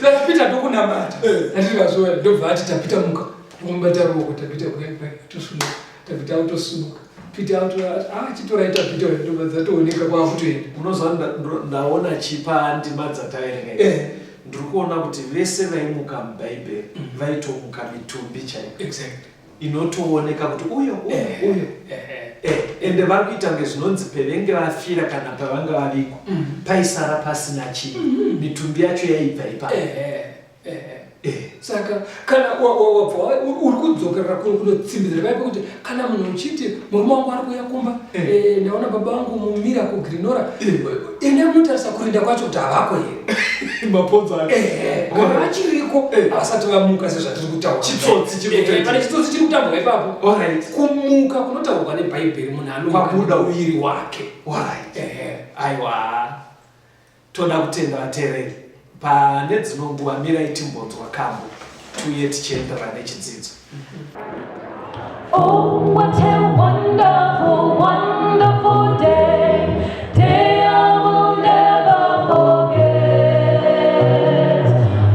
Saka Peter ndokunamata. Andikazviona ndobva ati Tapita muka. Ndokumubata ruoko Tapita kudai kudai atosumuka. Tapita autosumuka. Peter auto ah chitorai Tapita uyu ndobva dzatooneka kwakutoenda. Unoziva ndaona chipa ndima dzataverenga idzi. Ndiri kuona kuti vese vaimuka muBhaibheri vaitomuka mitumbi chaiyo. Exactly. Inotooneka kuti uyo uyo uyo. Ehe. Ende vari kuita kunge zvinonzi pevenge vafira kana pavanga vavigwa paisara pasina chinhu. Mitumbi yacho yaibva ipapo. Ehe. Ehe. Eh. Saka kana wabva uri kudzokerera kunotsimbidzira paipa kuti kana munhu uchiti murume wangu ari kuuya kumba, ndaona baba vangu mumira kuGrinora, ende munotarisa kurinda kwacho kuti havako here. Mabhonzo acho. Kana vachiriko havasati vamuka sezvatiri kutaura. Chitsotsi chiri kutoitika. Pane chitsotsi chiri kutambwa ipapo. Alright. Kumuka kunotaurwa nebhaibheri munhu anomuka Kwabuda. nemuviri wake. Alright. Ehe. Aiwa, toda kutenda vateereri. Pane dzimwe nguva mirai timbonzwa kambo tiuye tichienderana nechidzidzo. Oh, what a wonderful, wonderful day, day I will never forget.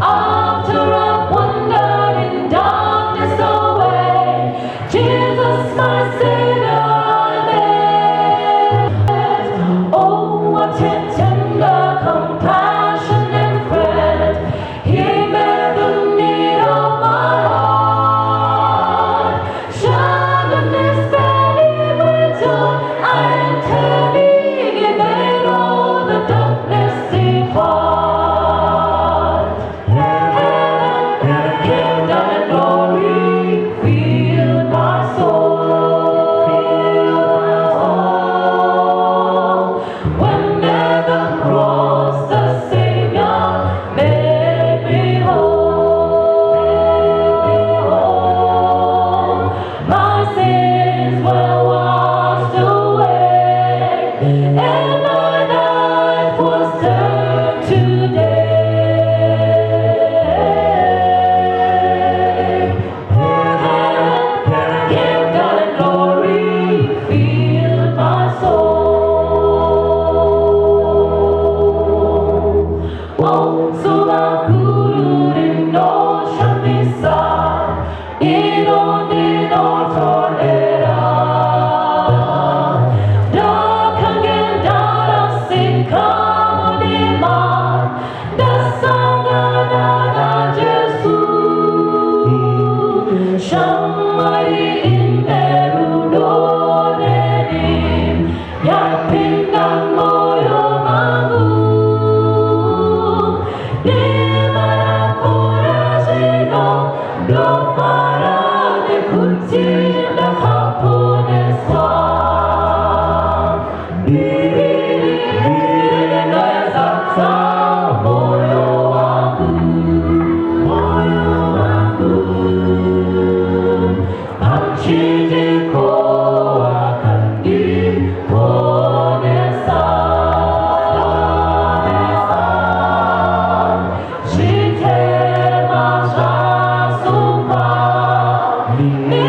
After I've wandered in darkness away, Jesus, my Savior, I met. Oh, what a tender, compassionate friend, he met the need of my heart. Shine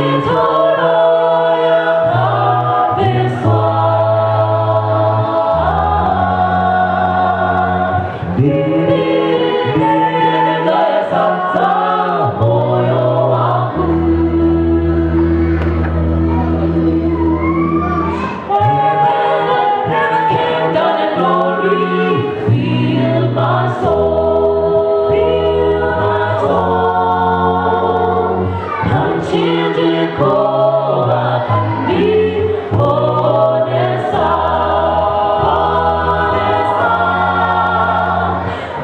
Mitoro yakabviswa. Mbiri yasatsa moyo wangu. Heaven came down in glory, fill my soul, fill my soul. Kamuchinjiko wakandiponesa, ponesa.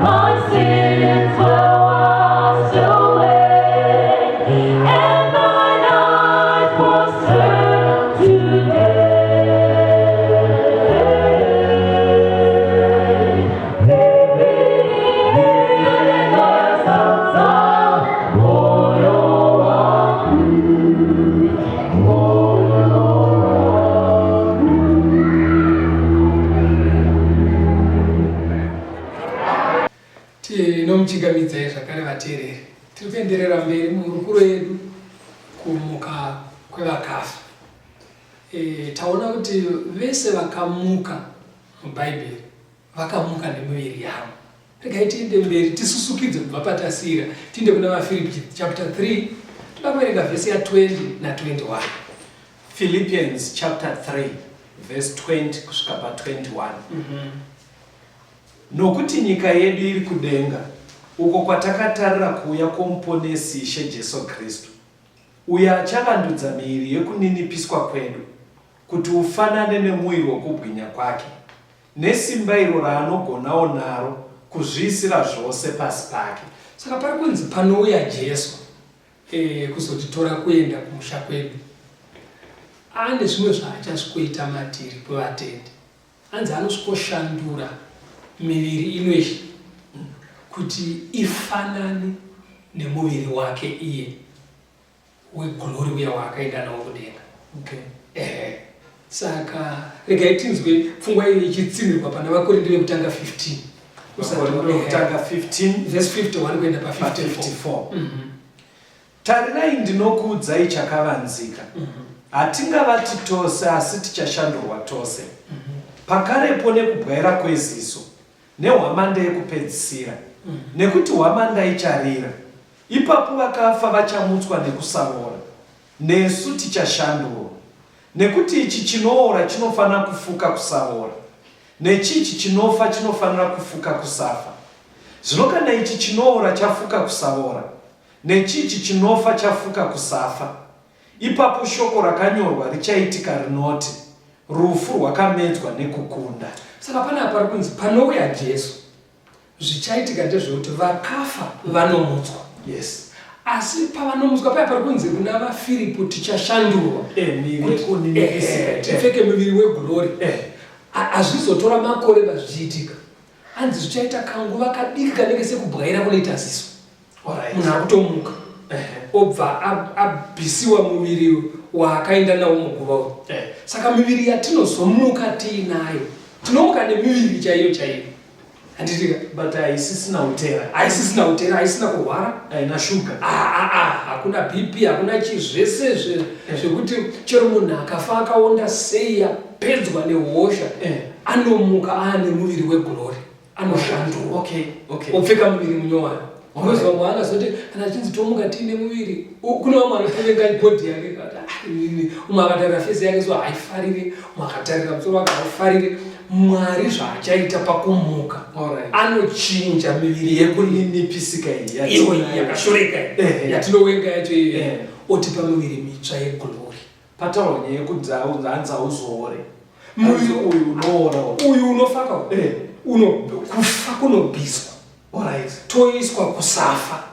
My sins were washed away, and my life was turned to day. Sasa moyo wangu, moyo wangu. Tinomuchingamidzai zvakare vateereri. Tiri kuenderera mberi muhurukuro yedu kumuka kwevakafa. E, taona kuti vese vakamuka muBhaibheri vakamuka nemiviri yavo. Regai tiende mberi tisusukidze kubva patasiyira tiende kuna vaFiripi chapter 3 toda kuverenga vhesi ya 20 na 21. Philippians chapter 3 verse 20 kusvika pa21. Nokuti nyika yedu iri kudenga, uko kwatakatarira kuuya kwoMuponesi Ishe Jesu Kristu, uyo achavandudza miviri yekuninipiswa kwedu, kuti ufanane nemuviri wokubwinya kwake, nesimba iro raanogonawo naro kuzviisira zvose pasi pake. Saka pari kunzi panouya Jesu e, kuzotitora kuenda kumusha kwedu, ane zvimwe zvaachasvikoita matiri kwevatendi. Hanzi anosvikoshandura miviri ino iyi kuti ifanane nemuviri wake iye weglory uya waakaenda nawo kudenga. Okay. Ehe. Saka regai tinzwe pfungwa iyi ichitsinhirwa pana vaKorinde vekutanga 15. Vakorinde vekutanga 15 verse 51 kuenda pa 54. 54. Tarirai ndinokuudzai chakavanzika. Hatingavati tose asi tichashandurwa tose. Pakarepo nekubwaira kweziso, nehwamanda yekupedzisira. Nekuti hwamanda icharira. Ipapo vakafa vachamutswa nekusavora, nesu tichashandurwa. Nekuti ichi chinoora chinofanira kufuka kusavora, nechichi chinofa chinofanira kufuka kusafa. Zvino kana ichi chinoora chafuka kusavora, nechichi chinofa chafuka kusafa, ipapo shoko rakanyorwa richaitika rinoti, Rufu rwakamedzwa nekukunda. Saka panapa pari kunzi panouya Jesu zvichaitika ndezvekuti vakafa vanomutswa. Yes. Asi pavanomutswa paya pari kunzi kuna vaFiripo tichashandurwa. Miviri Kuti- yekuninipisa. Tipfeke muviri weglory. Hazvizotora makore pazvichiitika. Hanzi zvichaita kanguva kadiki kanenge sekubwaira kunoita ziso. Munhu akutomuka obva abvisiwa muviri waakaenda nawo muguva uyu. Saka miviri yatinozomuka tiinayo, tinomuka nemiviri chaiyo chaiyo. Handitika? But haisisina utera. Haisisina utera, haisina kurwara. Haina shuga. Hakuna BP, hakuna chii, zvese zvekuti chero munhu akafa akaonda sei apedzwa nehosha, anomuka aane muviri weglory, anoshandurwa. Opfeka muviri munyowani. Because vamwe vangazoti kana achinzi tomuka tiine muviri, kune vamwe vanotovenga bhodhi yake, akati, ah, inini. Umwe akatarira fesi yake so haifarire, umwe akatarira musoro wake haufarire. Mwari zvaachaita pakumuka, anochinja miviri yekuninipisika iyi, iyo iyi yakashoreka iyi, yatinowenga yacho iyo, otipa miviri mitsva yeglory. Pataurwa nyaya yekunzi hanzi hauzoore. Muviri uyu unoora uyu. Uyu unofaka uyu. Kufa kunobviswa. Toiswa kusafa.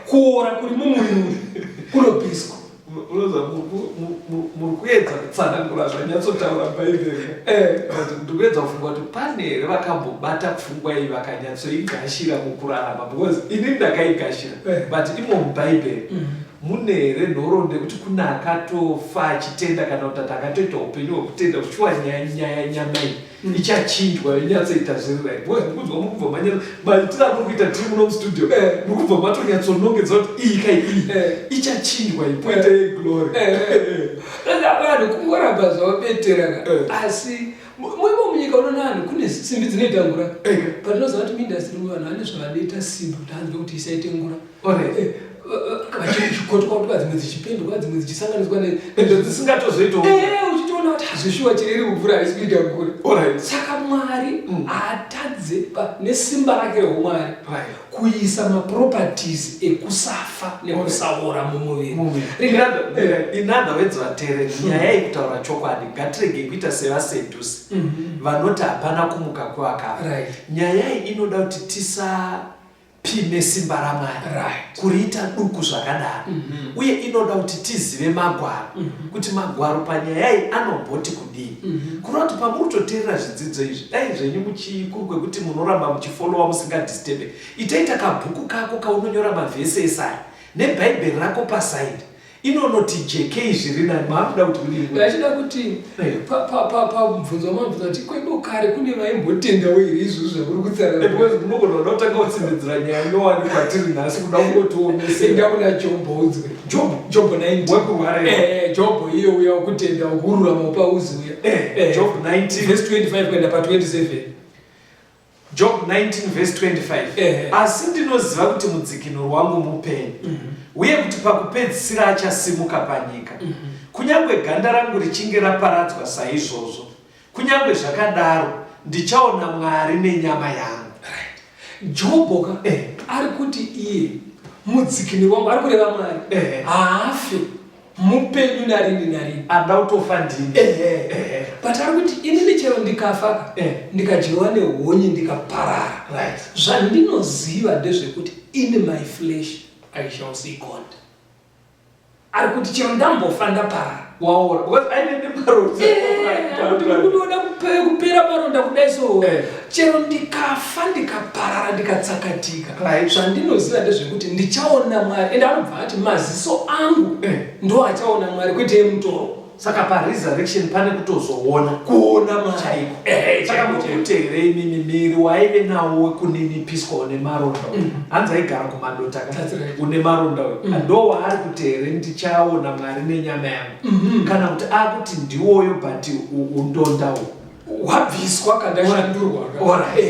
Kuora kuri mumuviri uyu kunobviswa. Unoziva, muri kuedza kutsanangura zvanyatsotaura Bhaibheri. But ndiri kuedza kufunga kuti pane here vakambobata pfungwa iyi vakanyatsoigashira mukurarama, because ini ndakaigashira. But imo muBhaibheri mune here nhoroondo yekuti kune akatofa achitenda kana kuti akatoita upenyu hwekutenda kuti shuwa nyaya nyama iyi Ichachinjwa yonyatsoita zviri right because mukunzwa muri kubva manyatso maitiro amuri kuita tiri muno mustudio Eh. muri kubva matonyatsonongedza kuti iyi kai iyi Eh. ichachinjwa ipoite yeglory. Saka vanhu kungoramba zvavabetera ka. Eh. Asi muimo munyika unoona vanhu kune simbi dzinoita ngura. Eh. Patinoziva kuti muindastry vanhu vane zvavanoita simbi kuti hanzi kuti isaite ngura. Alright. Eh, vachikotwa dzimwe dzichipendwa, dzimwe dzichisanganiswa Ende dzisingatozoitawo. Eh, uchitoona kuti hazvishuwa chiriri mvura haisi kuita ngura. Alright. Saka Mwari haatadze nesimba rake reumwari kuisa maproperties ekusafa nekusaora mumuviri. In other words, vateereri, nyaya yekutaura chokwadi, ngatiregei kuita sevasedusi vanoti hapana kumuka kwevakafa. Nyaya iyi inoda kuti tisapime simba raMwari kuriita duku zvakadaro, uye inoda kuti tizive magwaro, kuti magwaro panyaya iyi anomboti kudii. Kureva kuti pamuri kutoteerera zvidzidzo izvi, dai zvenyu muchikuru kwekuti munoramba muchifolowa musingadisturbe, itaita kabhuku kako kaunonyora mavhesi esaya nebhaibheri rako pasaidi, inonoti jekei zviri nani. Maakuda kuti kudii? Ndachida kuti pamubvunzo wamabvunza kuti kwedu kare kune vaimbotendawo here izvozvo zvamuri kutsanangura? Because munogona kuda kutanga kutsindidzira nyaya nyowani kwatiri nhasi, kuda kungotiomesera. Enda kuna Jobho unzwe. Jobho? Jobho 19. Wekurwara iwe. Jobho iye uya wekutenda wekururama pauzi uya. Job 19. Verse 25 kuenda pa 27. Job 19 verse 25. Asi ndinoziva kuti mudzikinuri wangu mupenyu, uye kuti pakupedzisira achasimuka panyika. Kunyange ganda rangu richinge raparadzwa saizvozvo, kunyange zvakadaro ndichaona Mwari nenyama yangu. Jobho ka ari kuti iye mudzikinuri wangu, ari kureva Mwari, haafi, mupenyu narini narini. Ada kutofa ndini. But ari kuti inini chero ndikafa ka, ndikadyiwa nehonye ndikaparara, zvandinoziva ndezvekuti in my flesh I shall see God. Ari kuti chero ndambofa ndaparara, Waora because aine nemaronda. Kuti ndikutoda kupera maronda kudai so, chero ndikafa ndikaparara ndikatsakatika, zvandinoziva ndezvekuti ndichaona Mwari. Ende anobva ati maziso angu ndo achaona Mwari, kwete emutoro. Saka paresurrection pane kutozoona kuona Mwari. Chaiko. Saka Chaiko, chaiko. mukuti here imimi miri waive nawo wekuninipiswa une maronda uyu, hanzi aigara kumadota ka, That's right. une maronda uyu, ndo waari kuti here ndichaona Mwari nenyama yangu, kana kuti akuti ndiwoyo but undonda uyu Hwabviswa kandashandurwa?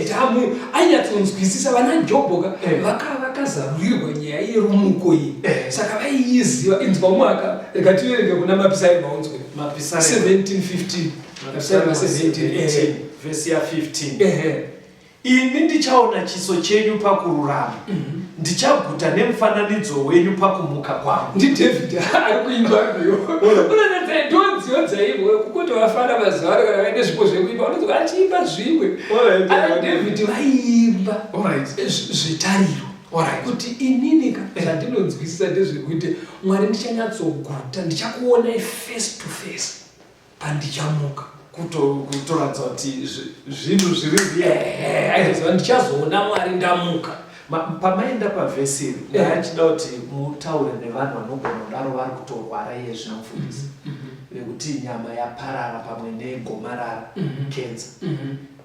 Tamu ainyatsonzwisisa vana Jobho ka, vakazarurirwa nyaya yerumuko iyi, saka vaiiziva. Inzwa mwaka, ngativerenge kuna Mapisarema unzwe. Mapisarema. 1715. Mapisarema 17. Vhesi ya 15. Ini ndichaona chiso chenyu pakururama, ndichaguta nemufananidzo wenyu pakumuka kwangu. NdiDavid ari kuimba rwiyo. Unonatsa ndonziyo dzaimwe kukoti vafana mazuva ano kana vaine zvipo zvekuimba unonzwa achiimba zvimwe. Ana David vaiimba zvetariro kuti inini ka zvandinonzwisisa ndezvekuti Mwari ndichanyatsoguta, ndichakuonai face to face pandichamuka. Kutoratidza kuti zvinhu zviri real. Ehe, aitoziva ndichazoona Mwari ndamuka. Pamaenda pavhesi iri, ndachida kuti mutaure nevanhu vanogona kudaro vari kutorwara iye zvino, mufundisi, vekuti nyama yaparara pamwe negomarara, kenza,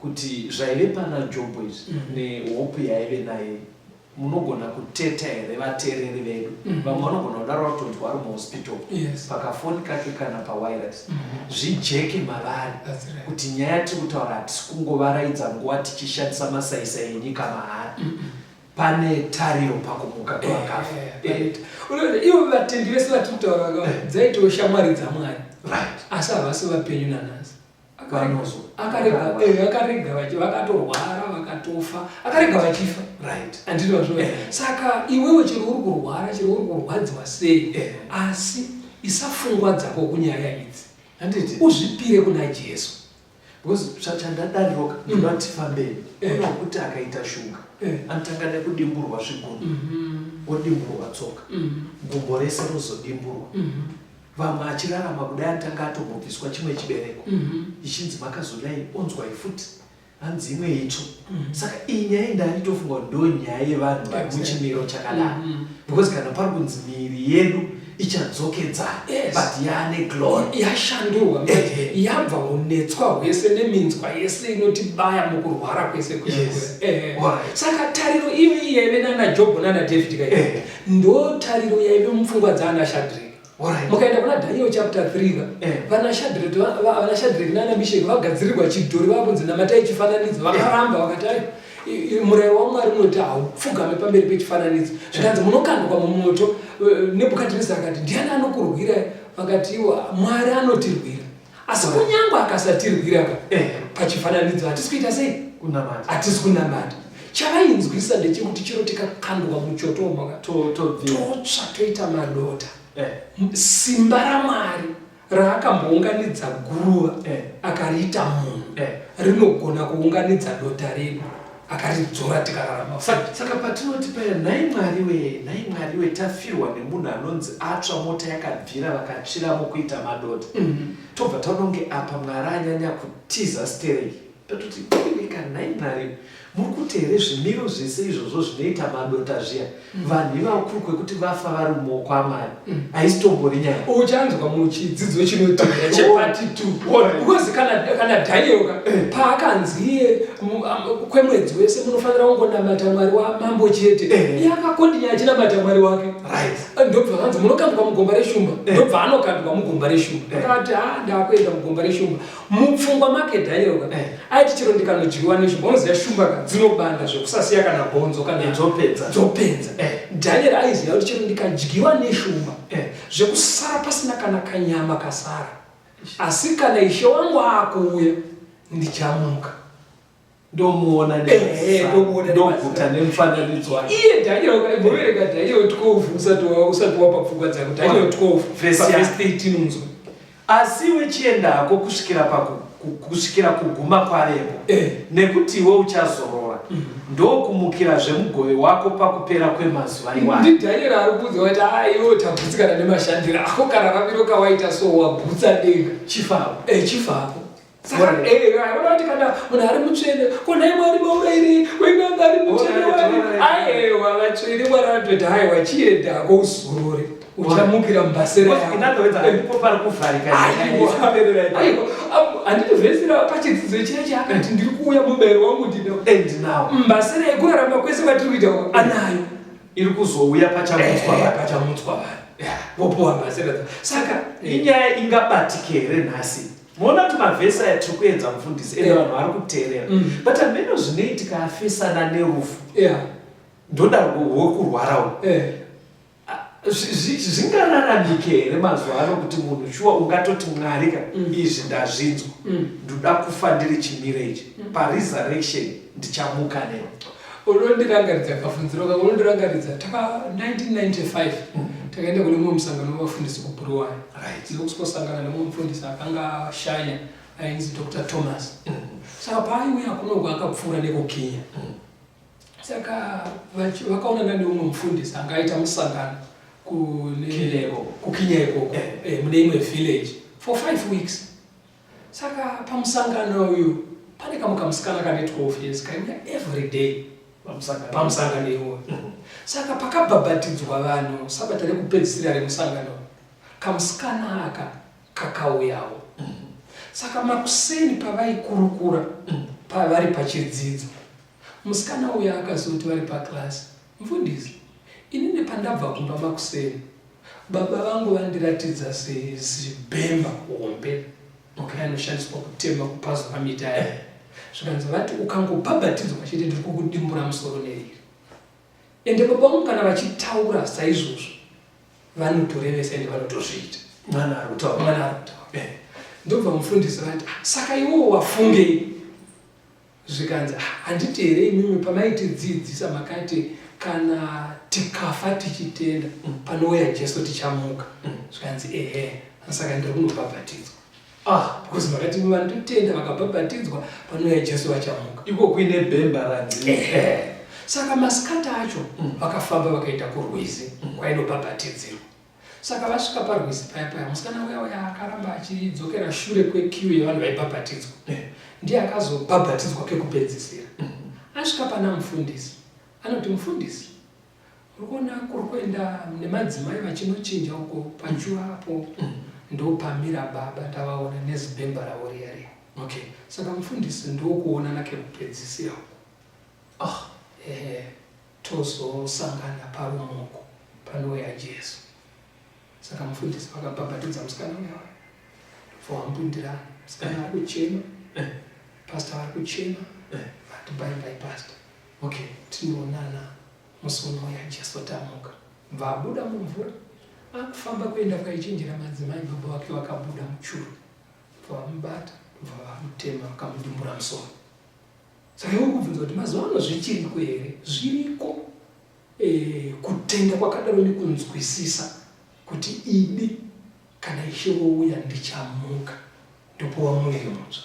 kuti zvaive pana Jobho izvi nehope yaive naye, munogona kuteta here vateereri vedu? Vamwe vanogona kudaro vakutonzwa vari muhospital, pakafoni kake kana pawireless, zvijeke mavari That's right. kuti nyaya yatiri kutaura hatisi kungovaraidza nguva tichishandisa masaisai enyika mahara. Pane tariro pakumuka kwevakafa. Unoona, ivo vatendi vese vatiri kutaura ka, dzaitawo shamwari dzaMwari, asi havasi vapenyu nanhasi. Vanozo. Akarega vakatorwara vakatofa, akarega vachifa. Handiti vazviona? Saka iwewe chero uri kurwara, chero uri kurwadziwa sei, asi isa pfungwa dzako kunyaya idzi, Handiti. Uzvipire kuna Jesu. Because chandadariroka, ndinoda kuti tifambei. Kuna wekuti akaita shuga, anotanga nekudimburwa zvigunwe, odimburwa tsoka, gumbo rese rozodimburwa. Vamwe achirarama kudai anotanga atombobviswa chimwe chibereko, ichinzi makazodai, onzwai futi hanzi imwe itsvo. Saka iyi nyaya ndanditofunga kuti ndo nyaya yevanhu vari muchimiro chakadaro, because kana pari kunzi miviri yedu Ichadzokedzana Yes. but yaane glory. Yashandurwa manje. Ehe. Yabva unetswa hwese neminzwa yese inotibaya mukurwara kwese kuya Yes. kuya. Ehe. Alright. Saka tariro iyoyi yaive nana Jobho nana David kai Ehe. ndo tariro yaive mupfungwa dzaana Shadrach. Alright. Mukaenda kuna Daniel chapter 3 ka Eh. vana Shadrach vana Shadrach nana Meshach vagadzirirwa chidhori vakunzi namatai chifananidzo vakaramba vakati ai murayiro waMwari unoti haupfugame pamberi pechifananidzo zvikanzi munokandwa mumoto. Nebhukadhineza akati ndiani anokurwira? Vakati iwo Mwari anotirwira, asi kunyange akasatirwira ka pachifananidzo hatisi kuita sei? Kunamata. Hatisi kunamata. Chavainzwisa ndechekuti chero tikakandwa muchoto umo ka, Tobvira. Totsva toita madota. Simba raMwari raakambounganidza guruva akariita munhu rinogona kuunganidza dota redu akaridzora tikararama. Saka patinoti paya nhai Mwari wee, nhai Mwari wee, tafirwa nemunhu anonzi atsva mota yakabvira vakatsviramo kuita madota. Tobva taona kunge apa Mwari anyanya kutiza stereki. Tototi iweka nhai Mwari muri kuti here zvimiro zvese izvozvo zvinoita madota zviya vanhu ivavo kuri kwekuti vafa vari mumaoko aMwari haisi tombori nyaya. Uchanzwa muchidzidzo chinotevera chepart 2 Alright. because kana Daniel ka paakanzi iye kwemwedzi wese munofanira kungonamata Mwari wamambo chete, iye akakondinya achinamata Mwari wake. Ndobva vanzi munokandwa mugomba reshumba, ndobva anokandwa mugomba reshumba. Akati ha ndakuenda mugomba reshumba. Mupfungwa make Daniel ka aiti chero ndikanodyiwa neshumba, unoziva shumba ka dzinobanda zvekusasiya kana bhonzo kana Dzopedza. Dzopedza. Daniel aiziva kuti chero ndikadyiwa neshumba zvekusara pasina kana kanyama kasara, asi kana Ishe wangu akuuya ndichamuka. Ndomuona Ehe, ndomuona ndoguta nemufananidzo wake. Iye Daniel imboverenga Daniel 12 usati wapa pfungwa dzako. Daniel 12 Verse verse 13 unzwe. Asi iwe chienda hako kusvikira kuguma kwavepo, nekuti iwe uchazorora, ndokumukirazve mugove wako pakupera kwemazuva iwayo. NdiDaniel ari kuudzwa kuti iwe tagutsikana nemashandiro ako, kararamiro kawaita so wagutsa denga. Chifako. Chifako. Saka, unoona kuti kana munhu ari mutsvene, ko nhai Mwari maurairei? Wenge anga ari mutsvene wani. Aiwa, vatsvene Mwari anototi haiwa chienda hako uzorore. Uchamukira mubasera yako. In other words, ndipo pari kuvharika nyaya Aiwa. isiperera ipapo. Aiwa, handiti vhesi ra pachidzidzo chiya chaakati ndiri kuuya mubayiro wangu ndino. And now. Mbasera yekurarama kwese kwatiri kuita uku, anayo. Iri kuzouya pachamutswa vanhu. Pachamutswa vanhu. Vopuwa mbasera. Saka inyaya ingabatike here nhasi? Muona kuti mavhesi aya tiri kuedza mufundisi, ende vanhu vari kuteerera. But hameno zvinoitika afesana nerufu. Ndoda wekurwarawo. Zvingararamike here mazuva ano kuti munhu shuwa ungatoti Mwari ka izvi ndazvinzwa. Ndoda kufa ndiri chimiro ichi. Paresurrection ndichamuka newe. Unondirangaridza kafunziro kako, unondirangaridza taka 1995 takaenda kune mumwe musangano wevafundisi kuBuruwayo. Ndokusvikosangana nemumwe mufundisi akanga ashanya ainzi Dr. Thomas. Saka paaiuya kunoku akapfuura nekuKenya. Saka vakaonana neumwe mufundisi anga aita musangano Kenya ikoko. kuKenya ikoko, mune imwe village for 5 weeks. Saka pamusangano uyu pane kamwe kamusikana kane 12 years kaiuya every day Pamusangano. pamusangano iwoyo. Saka pakabhabhatidzwa vanhu sabata rekupedzisira remusangano, kamusikana aka kakauyawo. Saka makuseni pavaikurukura pavari pachidzidzo, musikana uyu akazoti vari paklasi, mufundisi, inini pandabva kumba makuseni baba vangu vandiratidza zibhemba hombe anoshandiswa kutema kupazura miti aya. Zvikanzi vati ukangobhabhatidzwa chete ndiri kukudimbura musoro neriri. Ende baba vangu kana vachitaura saizvozvo vanotorevesa ende vanotozviita. Mwana ari kutaura. Mwana ari kutaura. Ndobva mufundisi vati, saka iwewe wafungei? Zvikanzi, handiti here imimi pamaitidzidzisa makati kana tikafa tichitenda panouya Jesu tichamuka. Zvikanzi ehe, saka ndiri kunobhabhatidzwa. Because makati vanotenda vakabhabhatidzwa panouya Jesu vachamuka. Iko kuine bhemba ranzi. Saka masikati acho vakafamba vakaenda kurwizi kwainobhabhatidzirwa. Saka vasvika parwizi paya paya, musikana uya uya akaramba achidzokera shure kwekiu yevanhu vaibhabhatidzwa. Ndiye akazobhabhatidzwa kekupedzisira. Asvika pana mufundisi, anoti mufundisi, Uri kuona kuri kuenda nemadzimai vachinochinja uko pachuva apo ndopamira baba ndavaona nezibhemba ravo riya riya. Okay. Saka mufundisi ndokuonana kekupedzisira uko. Oh. Ehe, tozosangana parumuko panouya Jesu. Saka mufundisi vakabhabhatidza musikana uya uya. Ndobva wambundirana. Musikana ari kuchema. Eh. Pastor vari kuchema. Eh. Vati bye bye pastor. Okay. Tinoonana musi unouya Jesu tamuka. Bva abuda mumvura akufamba kuenda kwaichinjira madzimai baba vake vakabuda muchuru. Bva vamubata bva vamutema vakamudimbura musoro. Saka iwe kubvunza kuti mazuva ano zvichiriko here? Zviriko. E, kutenda kwakadaro nekunzwisisa kuti idi kana Ishe wouya ndichamuka ndopuwa muviri mutsva.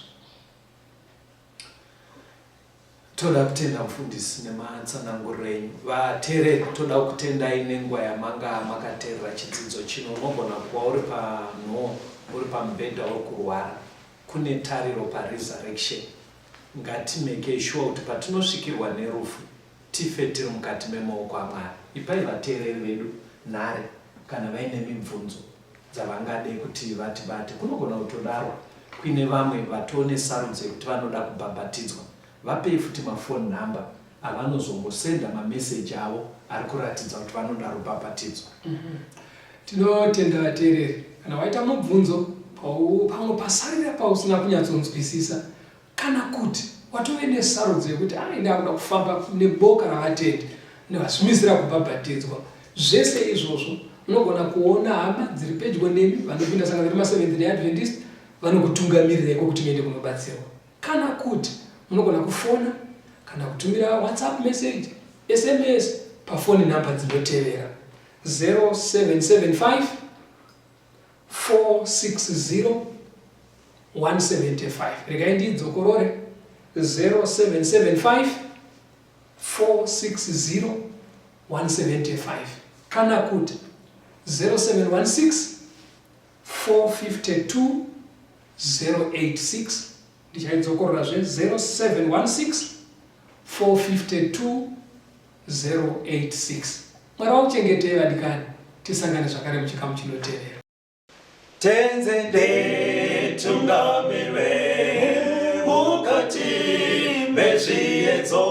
Toda kutenda mufundisi nematsananguriro enyu. Vateereri toda kukutendai nenguva yamanga makateerera chidzidzo chino. Unogona kuva uri panhoo, uri pamubhedha uri kurwara. Kune tariro paresurrection. Ngatimekei sure kuti patinosvikirwa nerufu tife tiri mukati memaoko aMwari. Ipai vateereri vedu nhare kana vaine mibvunzo dzavangade kuti vatibate. Kunogona kutodaro kuine vamwe vatoo nesarudzo yekuti vanoda kubhabhatidzwa. Vapei futi maphone number avanozongosenda mameseji avo ari kuratidza kuti vanoda rubhabhatidzo. Tinotenda vateereri. Kana waita mubvunzo pamwe pasarira pausina kunyatsonzwisisa kana kuti watove nesarudzo yekuti ai ndakuda kufamba neboka ravatendi ndavazvimisira kubhabhatidzwa, zvese izvozvo unogona kuona hama dziri pedyo nemi vanopinda sangano remaSeventh Day Adventist vanokutungamirira iko kuti muende kunobatsirwa, kana kuti munogona kufona kana kutumira WhatsApp message, SMS pafoni namba dzinotevera: 0775 460 175. Regai ndidzokorore: 0775 460 175, kana kuti 0716 452 086. Ndichaidzokorora 0716 452 086. Mwari vakuchengetei vadikani, tisangane zvakare muchikamu chinotevera. Tenzi nditungamire mukati mezviedzo,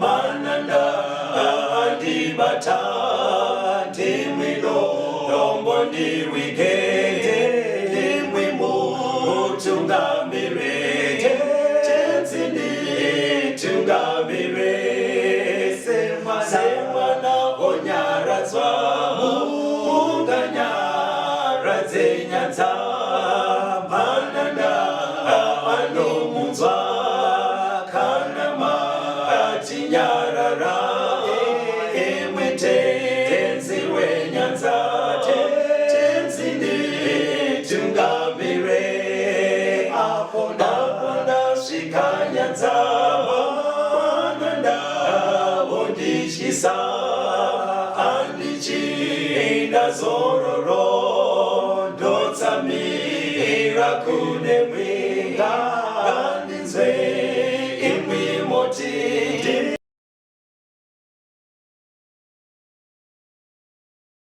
mananda andibata, ndimwi dombo ndirwike, ndimwi mutungamire. Tenzi nditungamire semwana onyaradzwa munganyaradze nyadza, mananda anomunzwa kana matinyarara, imwe Tenzi wenyanza. Tenzi nditungamire apo ndasvika nyanza, mananda vondityisa, handichina zororo, ndotsamira kune mwenga.